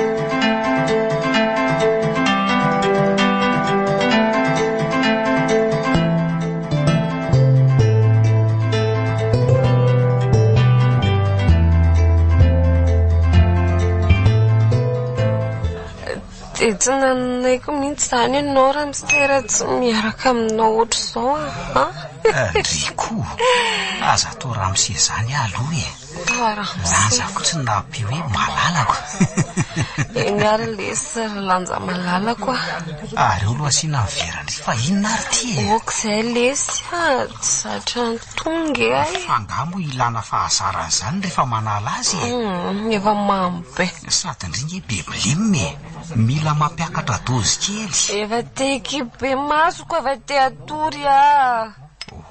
Dia tsy nanaiko mihitsy izany ianao ramose raha tsy miaraka aminao ohatr'izao a! Ndry koa! Aza atao ramose izany aho aloha e! Fa ramose. Lanja fotsiny na ampio hoe malalako. Eny ary lesy ry lanja malalako a! Ary eo aloha asiana ny veran-dry fa inona ary ity e? Ok izay lesy a! Tsy zatra an'itony nge aho e! Fa angaha moa ilana fahazarana izany rehefa manala azy e? Humm, efa mamo be. Sady ndry nge be blem e! Mila mampiakatra dozy kely. Efa te hikipy be masoko, efa te hatory ah!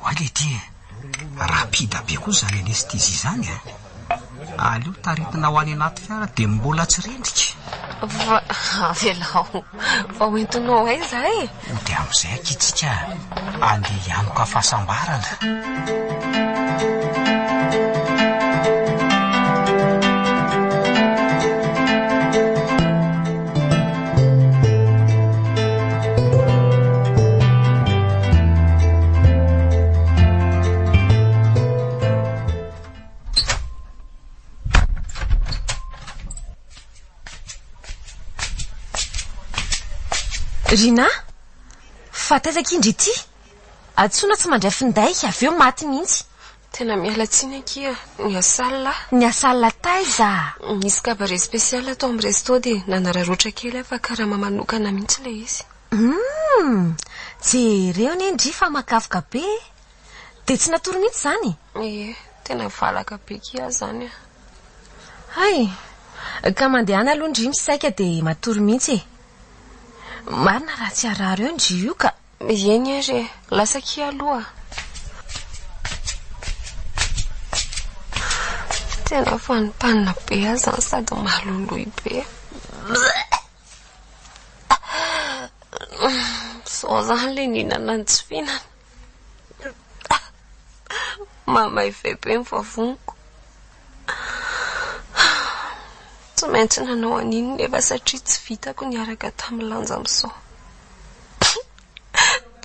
Oay leity e! Rapide be koa izany anesthésie izany a! Aleo taritina ho any anaty fiara dia mbola tsy rendrika. Fa avelao, fa ho entinao aiza e? Hody amin'izay akia tsika andeha hianoka fahasambarana. Rinah! Fa taiza akia ndry ity? Antsoina tsy mandray finday, avy eo maty mihitsy. Tena miala tsiny akia, niasa alina aho. Niasa alina taiza? Nisy cabaret spécial tao amin'ny resto dia nanararaotra kely aho fa karama manokana mihitsy ilay izy. Humm! Jereo anie ndry fa makafoka be e! Dia tsy natory mihitsy izany? Ie, tena valaka be kia izany a! Hay! Ka mandehana aloha ndry misaika dia matory mihitsy e! Marina raha tsy harary eo ndry io ka! Eny ary e! Lasa akia aloha a! Tena fanimpanina be aho izany sady maloloy be. Izao izany ilay nihinana ny tsy fihinana. Mahamay-vay be ny vavoniko. Tsy maintsy nanao an'iny nefa satria tsy vitako niaraka tamin'i Lanja amin'izao.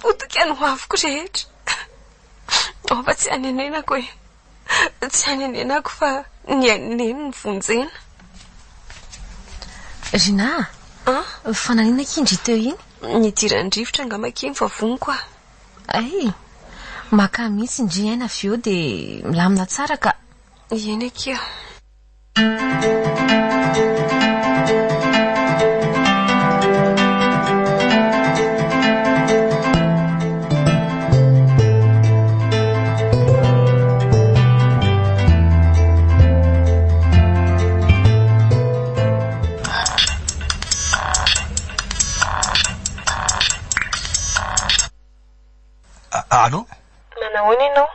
Potika ny hoaviko rehetra. Ao fa tsy hanenenako e. Tsy hanenenako fa ny ain'i Neny no vonjena. Rinah a! Fa naninona akia ndry teo iny? Nidiran'ny rivotra angamba akia ny vavoniko a! Hay! Maka mihitsy ndry aina avy eo dia milamina tsara ka! Eny akia. Allô? Manahoana ianao?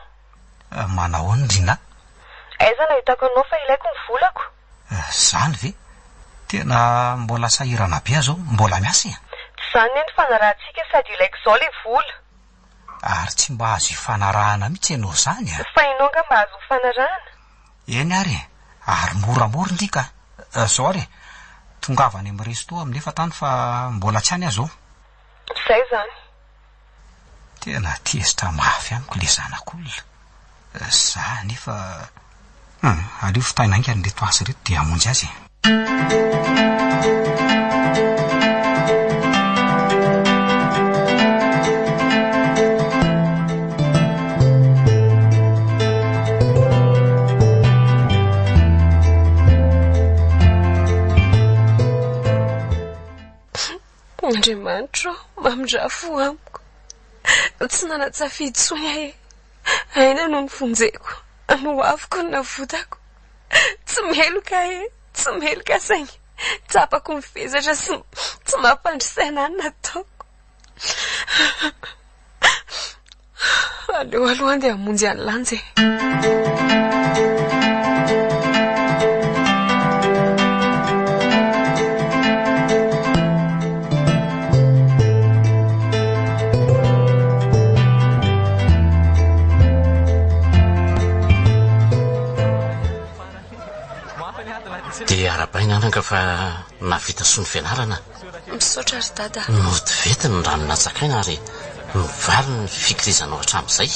Manahoana Rinah? Aiza no ahitako anao fa ilaiko ny volako? Zany ve? Tena mbola sahirana be aho zao, mbola miasa e! Tsy zany anie ny fanarahantsika sady ilaiko zao le vola. Ary tsy mba azo ifanarahana mihitsy ianao zany a! Fa ianao angaha mba azo ifanarahana? Eny ary e! Ary moramora ndry ka! Zao ary e! Tongava any amin'ny resto amin'ny efatra any fa mbola tsy any aho zao. Zay zany. Tena tezitra mafy amiko le zanak'olona. Za anefa hum, aleo vitaina haingana ireto asa ireto dia hamonjy azy e. Andriamanitro ô, mamindrà fo amiko. Tsy nanan-tsafidy intsony aho e. Aina no novonjeko, ny ho aviko no navotako. Tsy meloka aho e, tsy meloka saingy tsapako ny vesatra sy tsy mampandry saina ahy ny nataoko. Aleo aloha andeha hamonjy an'i Lanja e. Dia arahabaina anaka fa nahavita soa ny fianarana. Misaotra ry dada. Nody vety ny rano nantsakaina ary nivaly ny fikirizanao hatramin'izay.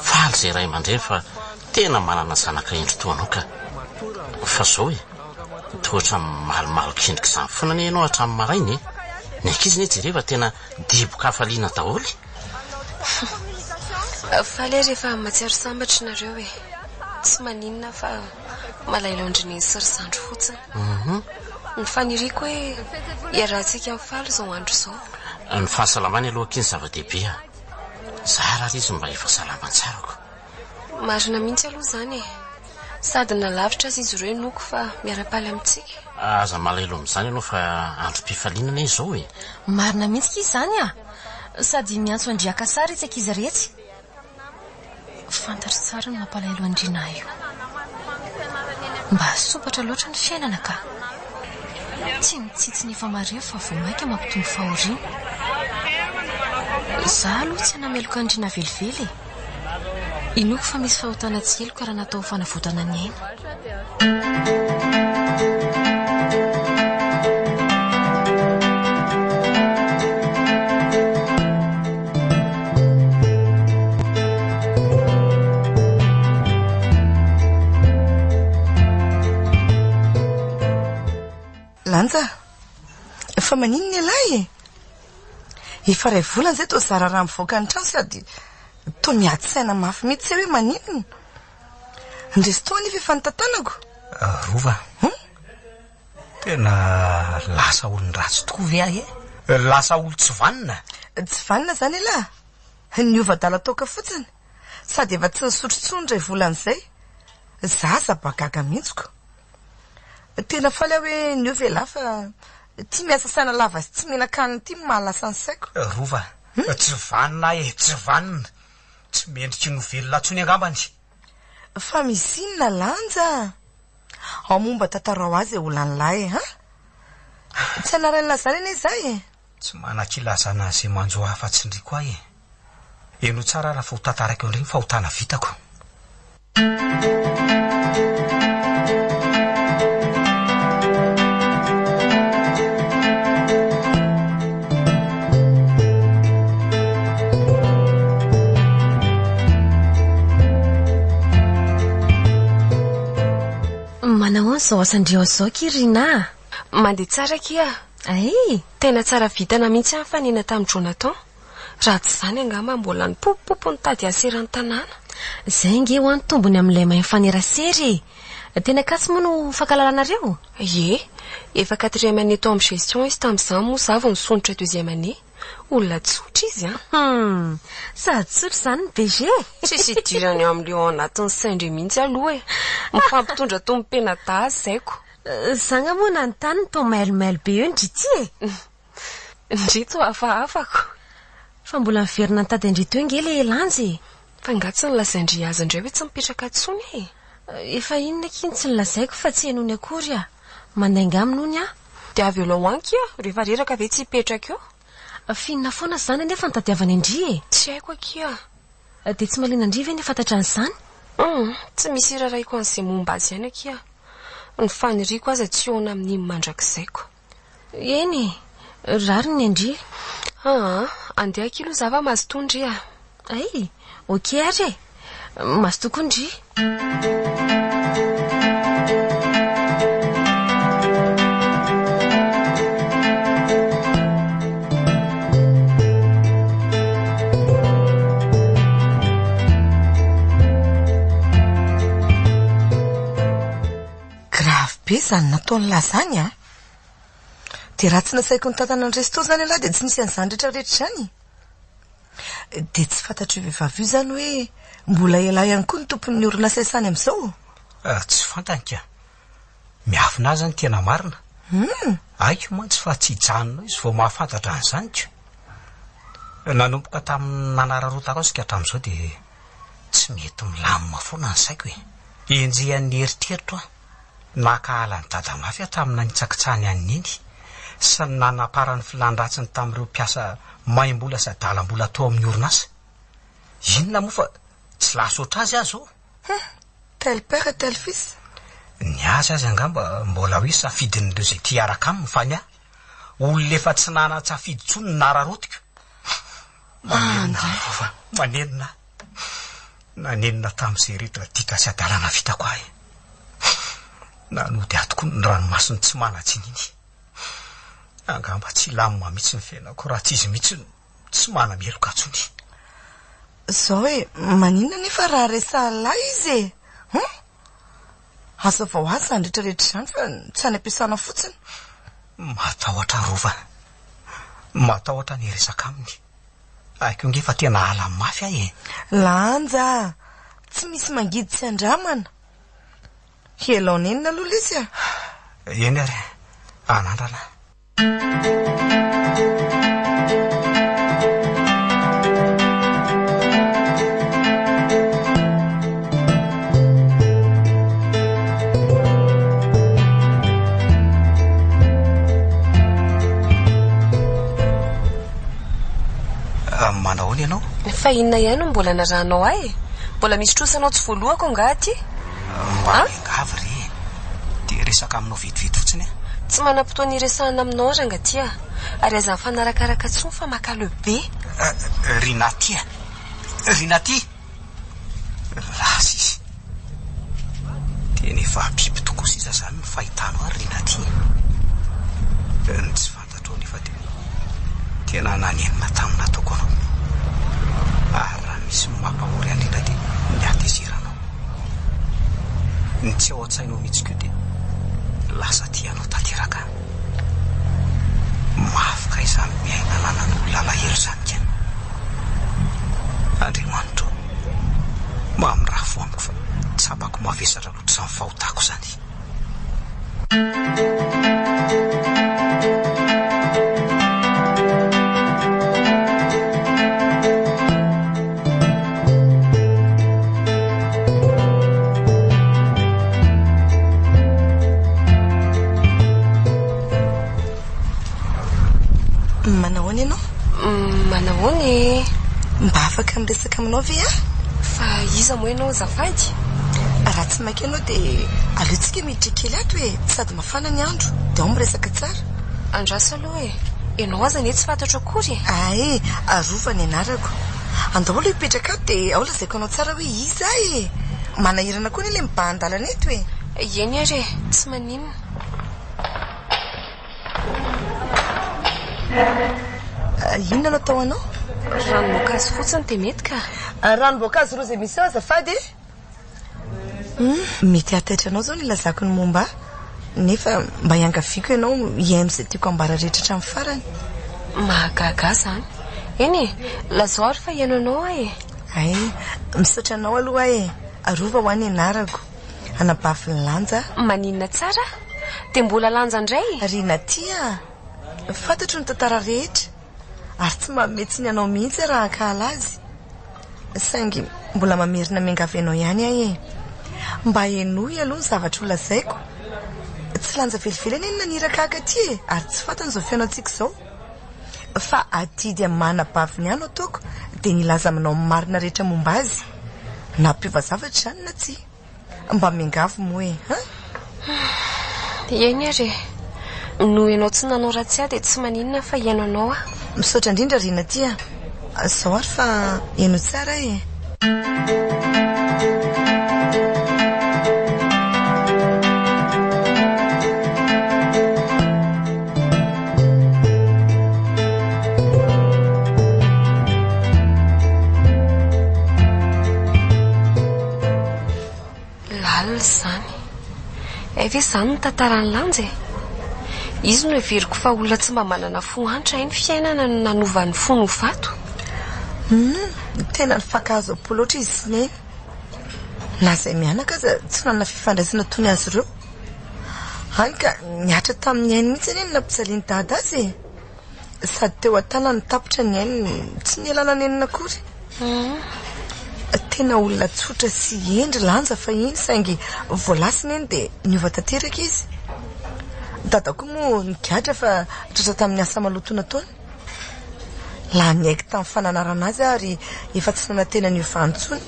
Faly izay ray aman-dreny fa tena manana zanaka hendry toa anao ka. Fa izao e! Toa ohatran'ny malomaloka endrika izany foana anie ianao hatramin'ny maraina e! Ny ankizy anie jereo fa tena dibo-kafaliana daholo e! Faly aho rehefa mahatsiaro sambatra nareo e! Tsy maninona aho fa malahelo an-dry neny sy ry zandry fotsiny. Ny faniriako hoe hiarahantsika mifaly izao andro izao. Ny fahasalamany aloha akia ny zava-dehibe a! Zara ary izy mba efa salama tsara ko! Marina mihitsy aloha izany e! Sady na lavitra aza izy ireo inoako fa miara-paly amintsika. Aza malahelo amin'izany ianao fa androm-pifaliana anie izao e! Marina mihitsy akia izany a! Sady miantso an-dry haka sary etsy ankizy iretsy. Fantatro tsara ny mampalahelo an-dry Nà io. Mba sompatra loatra ny fiainana ka. Tsy mitsitsy ny efa marefo fa vao mainka mampitombo fahoriana. Za aloha tsy hanameloka an-dry Nà velively e. Inoako fa misy fahotana tsy heloka raha natao ho fanavotana ny aina. Lanja, fa maninona ialahy e? Efa iray volana izay toa zara raha mivoaka ny trano sady toa miady saina mafy mihitsy hoe maninona. Ny resto anefa efa notantanako. Rova, tena lasa olon-dratsy tokoa ve aho e? Lasa olon-tsy vanona? Tsy vanona izany ialahy. Niova adala toaka fotsiny. Sady efa tsy nisotro intsony iray volana izay. Za aza mba gaga mihitsy ko. Tena faly aho hoe niova ialahy fa ity miasa saina lava sy tsy mihinan-kanina ity no mahalasa ny saiko. Rova, tsy vanona aho e, tsy vanona. Tsy mendriky ny ho velona intsony angambany. Fa misy inona Lanja a? Ao moa mba tantarao ahy izay olan'lah e, an? Tsy anaran'lah izany anie izaho e! Tsy manan-kilazana an'izay manjo ahy afa-tsy ndry koa aho e! Henoy tsara ary fa ho tantaraiko indray ny fahotana vitako. Manahoana izao asan-dry ao izao akia ry Rinah a? Mandeha tsara akia. Ay! Tena tsara vintana mihitsy aho nifanena tamin'i Jonathan. Raha tsy izany angamba mbola nipopopopo nitady asa eran'ny tanàna. Izay ange hoa ny tombony amin'ilay mahay mifanerasera e! Tena akatso moa no fankalalanareo? Ie, efa quatrième année tao amin'ny gestion izy tamin'izany moa izaho vao nisondrotra deuxième année. Olona tsotra izy an! Hum! Sady tsotra izany ny DG e! Tsisy idirany amin'ilay ao anatin'ny sain-dry mihitsy aloha e! Mifampitondra toy ny mpianadahy zaiko. Za nga moa nanontany ny toa mailomailo be eo ndry ity e! Ndry toa hafahafa ko! Fa mbola niverina nitady an-dry teo nge le Lanja e! Fa nga tsy nolazain-dry azy indray hoe tsy mipetraka intsony e! Efa inona akia no tsy nolazaiko fa tsy henony akory ah! Mandainga aminy hono aho. Dia avelao any kia, rehefa reraka ve tsy hipetraka eo? F'inona foana izany anefa no tadiavany an-dry e! Tsy haiko akia. Dia tsy mahaliana an-dry ve ny hafantatra an'izany? Hum, tsy misy iraraiko an'izay momba azy ihany akia. Ny faniriako aza tsy hihaona amin'iny mandrakizaiko. Eny e! Rariny ny an-dry. Aa, andeha akia aloha za fa mazotoa ndry a! Hay! Ok ary e! Mazotoa koa ndry. Grave be izany nataon'lah izany an! Dia raha tsy nasaiko nitantana ny resto izany ialahy dia tsy nisy an'izany rehetra rehetra izany? Dia tsy fantatr'io vehivavy io izany hoe mbola ialahy ihany koa no tompon'ny orinasa iasany amin'izao? Tsy fantany ka. Miafina azy ny tena marina. Hum! Haiko mantsy fa tsy hijanona eo izy vao mahafantatra an'izany ka. Nanomboka tamin'ny nanararaotako azy ka hatramin'izao dia tsy mety milamina foana ny saiko e. Enjehan'ny eritreritro aho. Nankahala an'i Dada mafy aho tamin'ny nanitsakitsahany an'i Neny sy ny nanaparany filàn-dratsiny tamin'ireo mpiasa maimbola sy adalam-bola tao amin'ny orinasa. Inona moa fa tsy lasa ohatr'azy aho izao? Hum! Tel père tel fils. Ny azy aza angamba mbola hoe safidin'ireo izay tia hiaraka aminy fa ny ahy, olona efa tsy nanan-tsafidy intsony no nararaotiko. Manenina aho Rova, manenina aho. Nanenina tamin'izay rehetra ditra sy hadalana vitako ahy. Nanody ahy tokoa ny ranomasony tsy manan-tsiny iny. Angamba tsy hilamina mihitsy ny fiainako raha tsy izy mihitsy no tsy manameloka intsony. Zao e, maninona anefa raha resahan'lah izy e? Hum? Hazavao azy izany rehetra rehetra izany fa tsy any am-piasana fotsiny. Matahotra Rova. Matahotra ny hiresaka aminy. Haiko ange fa tena halany mafy ahy e. Lanja a! Tsy misy mangidy tsy andramana. Hialao nenina aloha lesy a! Eny ary, anandrana. Manahoana ianao? Fa inona ihany no mbola narahanao ahy e? Mbola misy trosanao tsy voalohako angaha aty? Mba miangavy re e! Te hiresaka aminao vetivety fotsiny aho. Tsy manam-potoana hiresahana aminao aho rangahy a! Ary aza mifanarakaraka intsony fa makaleo be. Ry Naty a! Ry Naty! Lasa izy. Tena efa biby tokoa sisa izany ny fahitanao ahy ry Naty a! Ny tsy fantatrao anefa dia tena nanenina tamin'ny nataoko anao. Ary raha misy ny mampahory ahy indrindra dia ny hatezeranao. Ny tsy ao an-tsainao mihitsy koa dia lasa tia anao tanteraka aho. Mafy kay izany miaina ananan'olona alahelo izany ka. Andriamanitra ô, mamindrafo amiko fa tsapako mavesatra loatra izany fahotako izany. Manahoana ianao? Manahoana e? Mba afaka miresaka aminao ve aho? Fa iza moa ianao azafady? Raha tsy maika ianao dia aleontsika miditra kely ato e, sady mafana ny andro dia ao miresaka tsara. Andraso aloha e, ianao aza anie tsy fantatro akory e. Hay, Rova ny anarako. Andao aloha hipetraka ato dia ao lazaiko anao tsara hoe iza aho e. Manahirana koa anie ilay mibahan-dalana eto e. Eny ary e, tsy maninona. Inona no atao anao? Ranom-boankazo fotsiny dia mety ka. Ranom-boankazo rose miso azafady e. Hum, mety hahataitra anao izao ny ilazako ny momba ahy, nefa mba iangaviako ianao hihaino izay tiako ambara rehetra hatramin'ny farany. Mahagaga ahy izany. Eny e, lazao ary fa hihaino anao aho e. Hay, misaotra anao aloha aho e. Rova hoa ny anarako. Anabavin'i Lanja aho. Maninona tsara? Dia mbola Lanja indray? Ry Natia a! Fantatro ny tantara rehetra. Ary tsy manome tsiny anao mihitsy aho raha hankahala azy. Saingy mbola mamerina miangavy anao ihany aho e. Mba henoy aloha ny zavatra ho lazaiko. Tsy lanja velively anie ny naniraka ahy aty e, ary tsy fantany izao fihaonantsika izao. Fa adidy amin'ny maha anabaviny ahy no ataoko dia ny hilaza aminao ny marina rehetra momba azy. Na hampiova zavatra izany na tsia. Mba miangavy moa e, hein? Eny ary e. Noho ianao tsy nanao ratsy ahy dia tsy maninona fa hihaino anao aho. Misaotra indrindra ry Natia a. Zao ary fa henoy tsara aho e. Lalina izany. Hay ve izany ny tantaran'i Lanja e? Izy no heveriko fa olona tsy mba manana fo antra hay ny fiainana no nanova ny fony ho vato. Humm, tena nifankahazo am-po loatra izy sy Neny. Na izay mianaka aza tsy nanana fifandraisana toy ny azy ireo. Hany ka nihatra tamin'ny ainy mihitsy anie ny nampijalian'i Dada azy e! Sady teo an-tanany tapitra ny ainy tsy nialana nenina akory. Tena olona tsotra sy hendry Lanja fahiny saingy vao lasa Neny dia niova tanteraka izy. Dada koa moa nigadra fa tratra tamin'ny asa maloto nataony. Lany niaiky tamin'ny fananarana azy aho ary efa tsy nanantena ny hiovany intsony.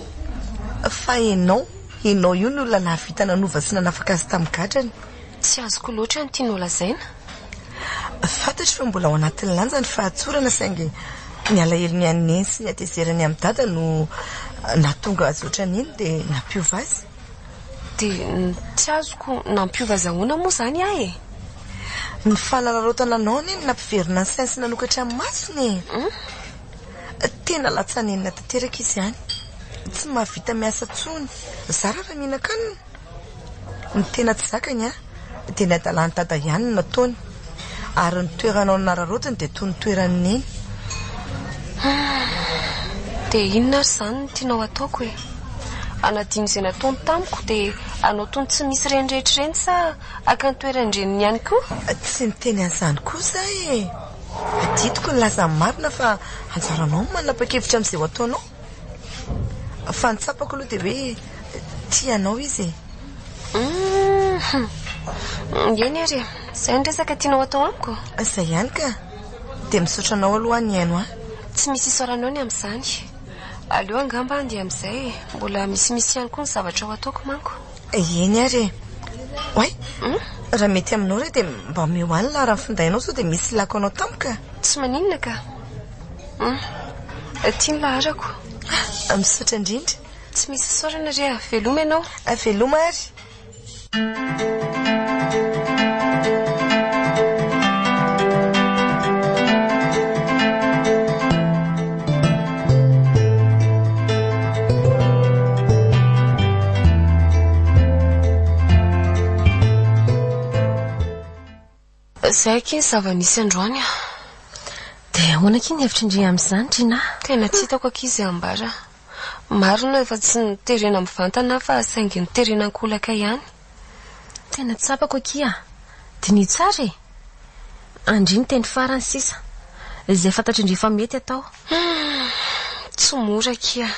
Fa ianao, ianao io ny olona nahavita nanova sy nanafaka azy tamin'ny gadrany. Tsy azoko loatra ny tianao lazaina. Fantatro fa mbola ao anatin'ny lanja ny fahatsorana saingy ny alahelony an'i Neny sy ny hatezerany amin'i Dada no nahatonga azy ohatran'iny dia nampiova azy. Dia ny tsy azoko, nampiova azy ahoana moa izany aho e? Ny fanararaotana anao anie no nampiverina ny sainy sy nanokatra ny masony e! Tena latsa-nenina tanteraka izy any. Tsy mahavita miasa intsony, zara raha mihinan-kanina. Ny tena tsy zakany an, dia ny hadalan'i Dada ihany no nataony. Ary ny toeranao nararaotiny dia toy ny toeran'i Neny. Dia inona ary izany no tianao hataoko e? Hanadino izay nataony tamiko dia hanao toy ny tsy misy ireny rehetra ireny sa haka ny toeran-dreniny ihany koa? Tsy niteny an'izany kosa aho e! Adidiko ny nilaza ny marina fa anjaranao ny manapa-kevitra amin'izay ho ataonao. Fa ny tsapako aloha dia hoe tia anao izy e! Hum! Eny ary e! Izay ny resaka tianao atao amiko? Izay ihany ka! Dia misaotra anao aloha aho nihaino ahy. Tsy misy isaoranao ny amin'izany. Aleo angamba handeha amin'izay e! Mbola misimisy ihany koa ny zavatra ho ataoko manko. Eny ary e! Oay! Raha mety aminao re dia mba omeo ahy ny laharan'ny findainao sao dia misy ilako anao tampoka. Tsy maninona ka! Hum! Ity ny laharako. Ah! Misaotra indrindra. Tsy misy isaorana re a! Veloma ianao. Veloma ary. Izay akia ny zava-nisy androany a. Dia ahoana akia ny hevitry ndry amin'izany Trina? Tena tsy hitako akia izay ambara. Marina fa tsy noterena mivantana aho fa saingy noterena ankolaka ihany. Tena tsapako akia. Diniho tsara e! Andria ny teny farany sisa. Izay fantatr'i ndry fa mety atao. Humm! Tsy mora akia.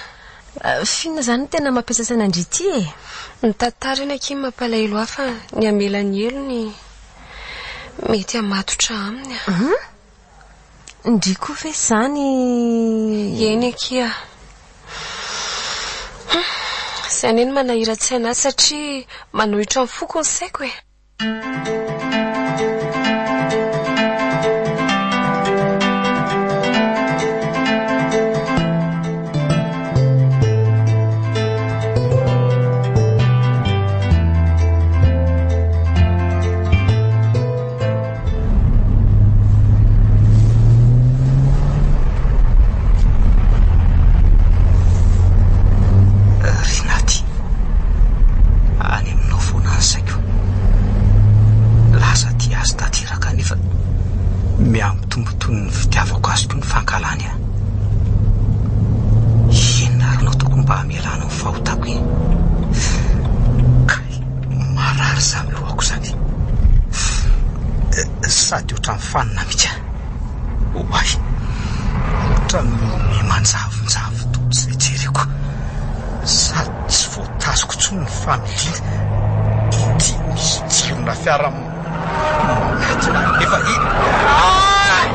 F'inona izany no tena mampiasa saina an-dry ity e? Ny tantara eny akia no mampalahelo ahy fa ny hamela ny helony mety hamatotra aminy. Humm! Ndry koa ve izany? Eny akia. Humm! Izay anie no manahiran-tsaina ahy satria manohitra ny foko ny saiko e! Ry Naty, any aminao foana ny saiko. Lasa tia azy tanteraka nefa mihamitombo toy ny fitiavako azy koa ny fankahalany ahy. Inona ary no ataoko mba hamelana ny fahotako e? Kay, marary izany lohako izany. Sady ohatran'ny fanina mihitsy aho. Oay! Ohatran'ny miha-manjavonjavo daholo izay jereko. Sady tsy voatazoko intsony ny familiana. Ity misy jirona fiara manatona nefa i. Ay!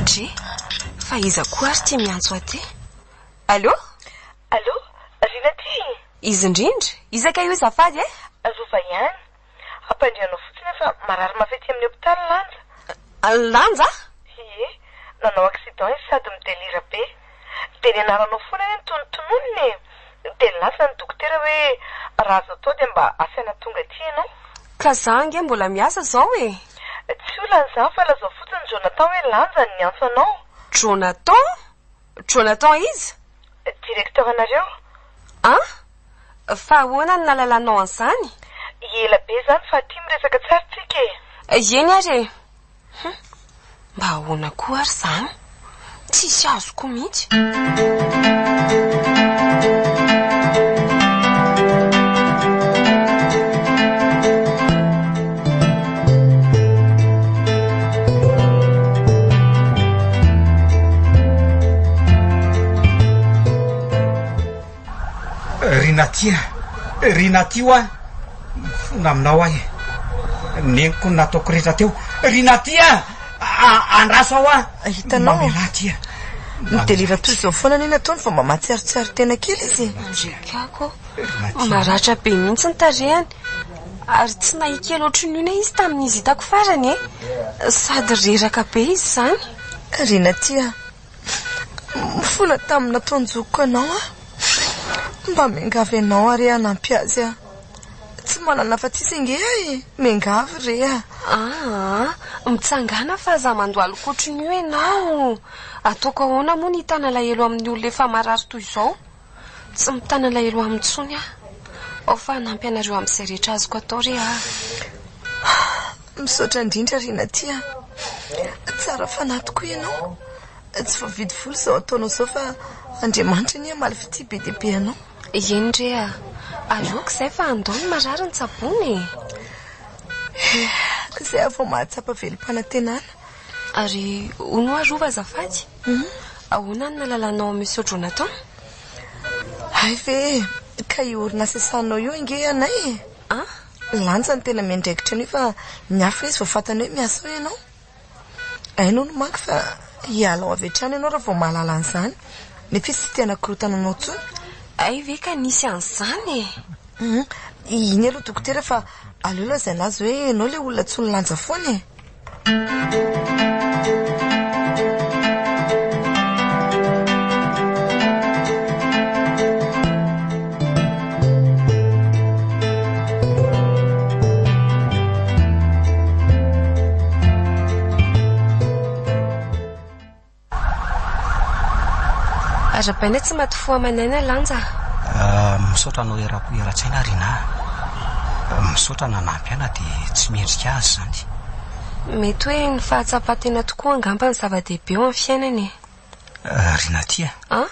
Ndry, fa iza koa ary ity miantso aty? Allô? Allô, Rina ty? Izy indrindra, iza kay io azafady e? Rova ihany. Ampandrianao fotsiny aho fa marary mafy aty amin'ny hopitaly Lanja. Lanja? Ie, nanao accident izy sady mi-delire be. Dia ny anaranao foana anie no tonontononiny e! Dia nilaza ny dokotera hoe raha azo atao dia mba asaina tonga aty ianao. Ka za ange mbola miasa zao e! Tsy olana izany fa lazao fotsiny Jonathan hoe Lanja no niantso anao. Jonathan? Jonathan iza? Directeur anareo. An? Fa ahoana no nahalalanao an'izany? Ela be izany fa aty miresaka tsara tsika e! Eny ary e! Hum! Mba ahoana koa ary izany? Tsisy azoko mihitsy. Ry Natia, ry Natia hoa, mifona aminao aho e. Neniko ny nataoko rehetra teo, Ry Natia a! Andraso aho a! Hitanao? Mamelà aty a! Ny délire toy izao foana anie nataony vao mba mahatsiarotsiaro tena kely izy e. Andriakako. Maratra be mihitsy ny tarehiny. Ary tsy nahia kely ohatran'io anie izy tamin'izy hitako farany e. Sady reraka be izy izany. Ry Natia a! Mifona tamin'ny nataon-jokiko anao aho. Mba miangavy anao aho re hanampy azy aho. Tsy manana afa-tsy izy ange aho e! Miangavy re aho. Aa, mitsangàna fa aza mandohalika ohatran'io ianao. Ataoko ahoana moa ny hitana alahelo amin'ny olona efa marary toy izao? Tsy mitana alahelo aminy intsony aho. Ao fa hanampy anareo amin'izay rehetra azoko atao re aho. Misaotra indrindra ry Natia a! Tsara fanahy tokoa ianao. Tsy voavidy vola izao ataonao izao fa Andriamanitra anie hamaly fitia be dia be anao. Eny re a! Aleoko izay fa andao ny marary ny tsaboina e! Eh, izay aho vao mahatsapa velom-panantenana. Ary hono hoa Rova azafady? Ahoana ny nahalalanao an'i Monsieur Jonathan? Hay ve e! Ka io orinasa sahanao io ange anay e! An? Lanja no tena miandraikitra an'io fa miafina izy vao fantany hoe miasa ao ianao. Hainy hono manko fa hiala ao avy hatrany ianao raha vao mahalala an'izany, nefa izy tsy te hanakorontana anao intsony. Hay ve ka nisy an'izany e! Hum, iny aloha dokotera fa aleo lazaina azy hoe ianao ilay olona tsy nilanja foana e! Arahabaina tsy maty fo aman'aina Lanja a. Misaotra anao eram-po eran-tsaina Rinah a. Misaotra nanampy ahy na dia tsy mendrika azy izany. Mety hoe ny fahatsapan-tena tokoa angamba no zava-dehibe eo amin'ny fiainana e. Rinah tia. An?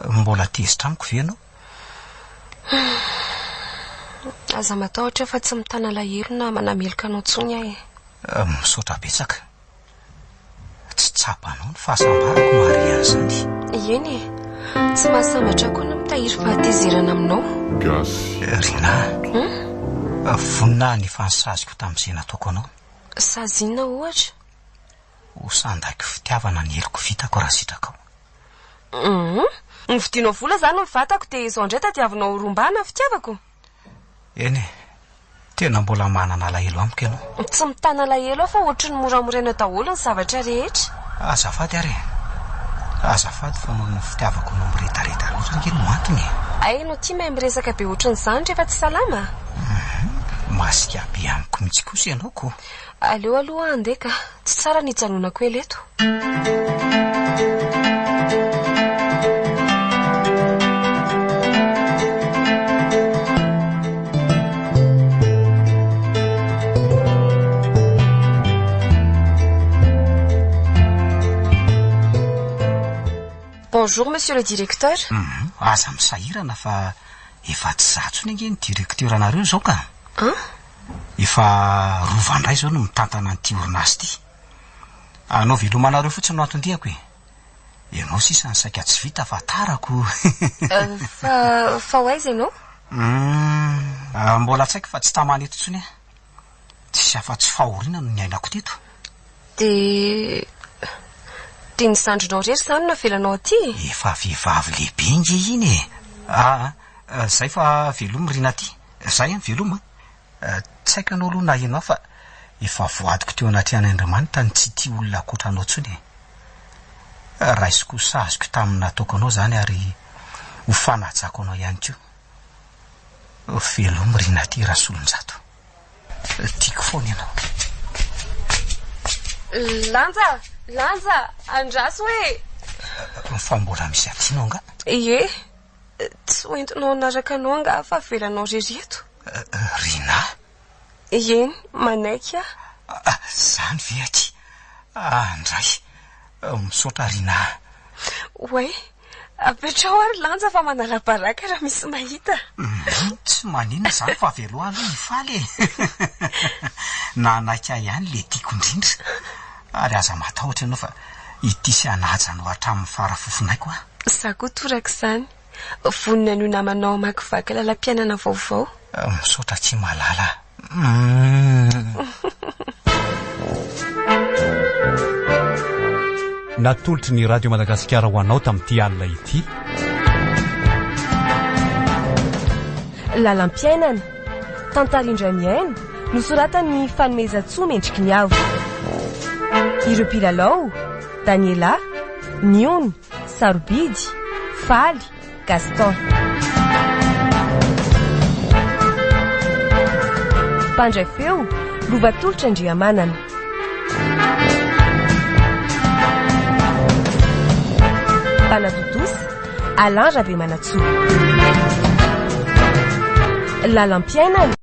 Mbola tezitra amiko ve ianao? Aza matahotra fa tsy mitana alahelo na manameloka anao intsony aho e. Misaotra betsaka. Tsy tsapanao ny fahasambarako mahare an'izany. Eny e. Tsy mahasambatra koa ny mitahiry fahatezerana aminao. Gasy. Rinah. Vonona hanefa ny saziko tamin'izay nataoko anao. Sazy inona ohatra? Ho sandako fitiavana ny heloko vitako raha sitrakao. Hum. Novidianao vola izany ny vatako dia izao indray tadiavinao ho rombahana ny fitiavako? Eny e. Tena mbola manana alahelo amiko ianao. Tsy mitana alahelo aho fa ohatry ny moramoraina daholo ny zavatra rehetra. Azafady ary e. Azafady fa noho ny fitiavako anao miredareda loatra ange no antony e. Hay ianao ity mahay miresaka be ohatrin'izany rehefa tsy salama? Hum. Masika be amiko mihitsy kosa ianao ko. Aleo aloha aho handeha ka. Tsy tsara ny hijanonako ela eto. Bonjour monsieur le directeur. Hum, aza misahirana fa efa tsy za tsony ange ny directeur anareo izao ka. An? Efa Rova indray izao no mitantana an'ity orinasa ity. Hanao veloma anareo fotsiny no anton-diako e. Ianao sisa no saika tsy vita fa tarako. Fa, fa ho aiza ianao? Hum, mbola tsy haiko fa tsy tamana eto intsony aho. Tsisy afa-tsy fahoriana no niainako teto. Dia, dia ny zandrinao irery izany no avelanao aty e? Efa vehivavy lehibe ange iny e. Aa, izay fa velomy ry Naty. Zay an, veloma a! Tsy haiko ianao aloha na ianao fa efa voadiko teo anatrehan'Andriamanitra ny tsy tia olona ankoatra anao intsony e! Raisiko ho saziko tamin'ny nataoko anao izany ary ho fanajako anao ihany koa. Velomy ry Naty Rasolonjato. Tiako foana ianao. Lanja! Lanja! Andraso e! Fa mbola misy adino angaha? Ie. Tsy ho entinao hanaraka anao angaha fa avelanao irery eto? Rinah? Eny, manaiky aho. Izany ve aky? Andray. Misaotra Rinah. Oay, apetraho ary Lanja fa manala baraka raha misy mahita. Tsy maninona izany fa avelao aloha hifaly e. Nanaiky ahy ihany ilay tiako indrindra. Ary aza matahotra ianao fa ity sy hanaja anao hatramin'ny fara fofonaiko aho. Za koa torak'izany. Vonona ny ho namanao hamakivaky lalam-piainana vaovao. Misaotra akia malala a. natolotry ny Radio Madagasikara ho anao tamin'ity alina ity. Lalam-piainana, tantara indray mihaino, nosoratan'i Fanomezantsoa Mendriky ny Avo. Ireo mpilalao, Daniela, Niony, Sarobidy, Faly, Gaston. Mpandray feo, Lova Tolotra Andriamanana. Mpanatontosa, Alain Rabemanantsoa. Lalam-piainana.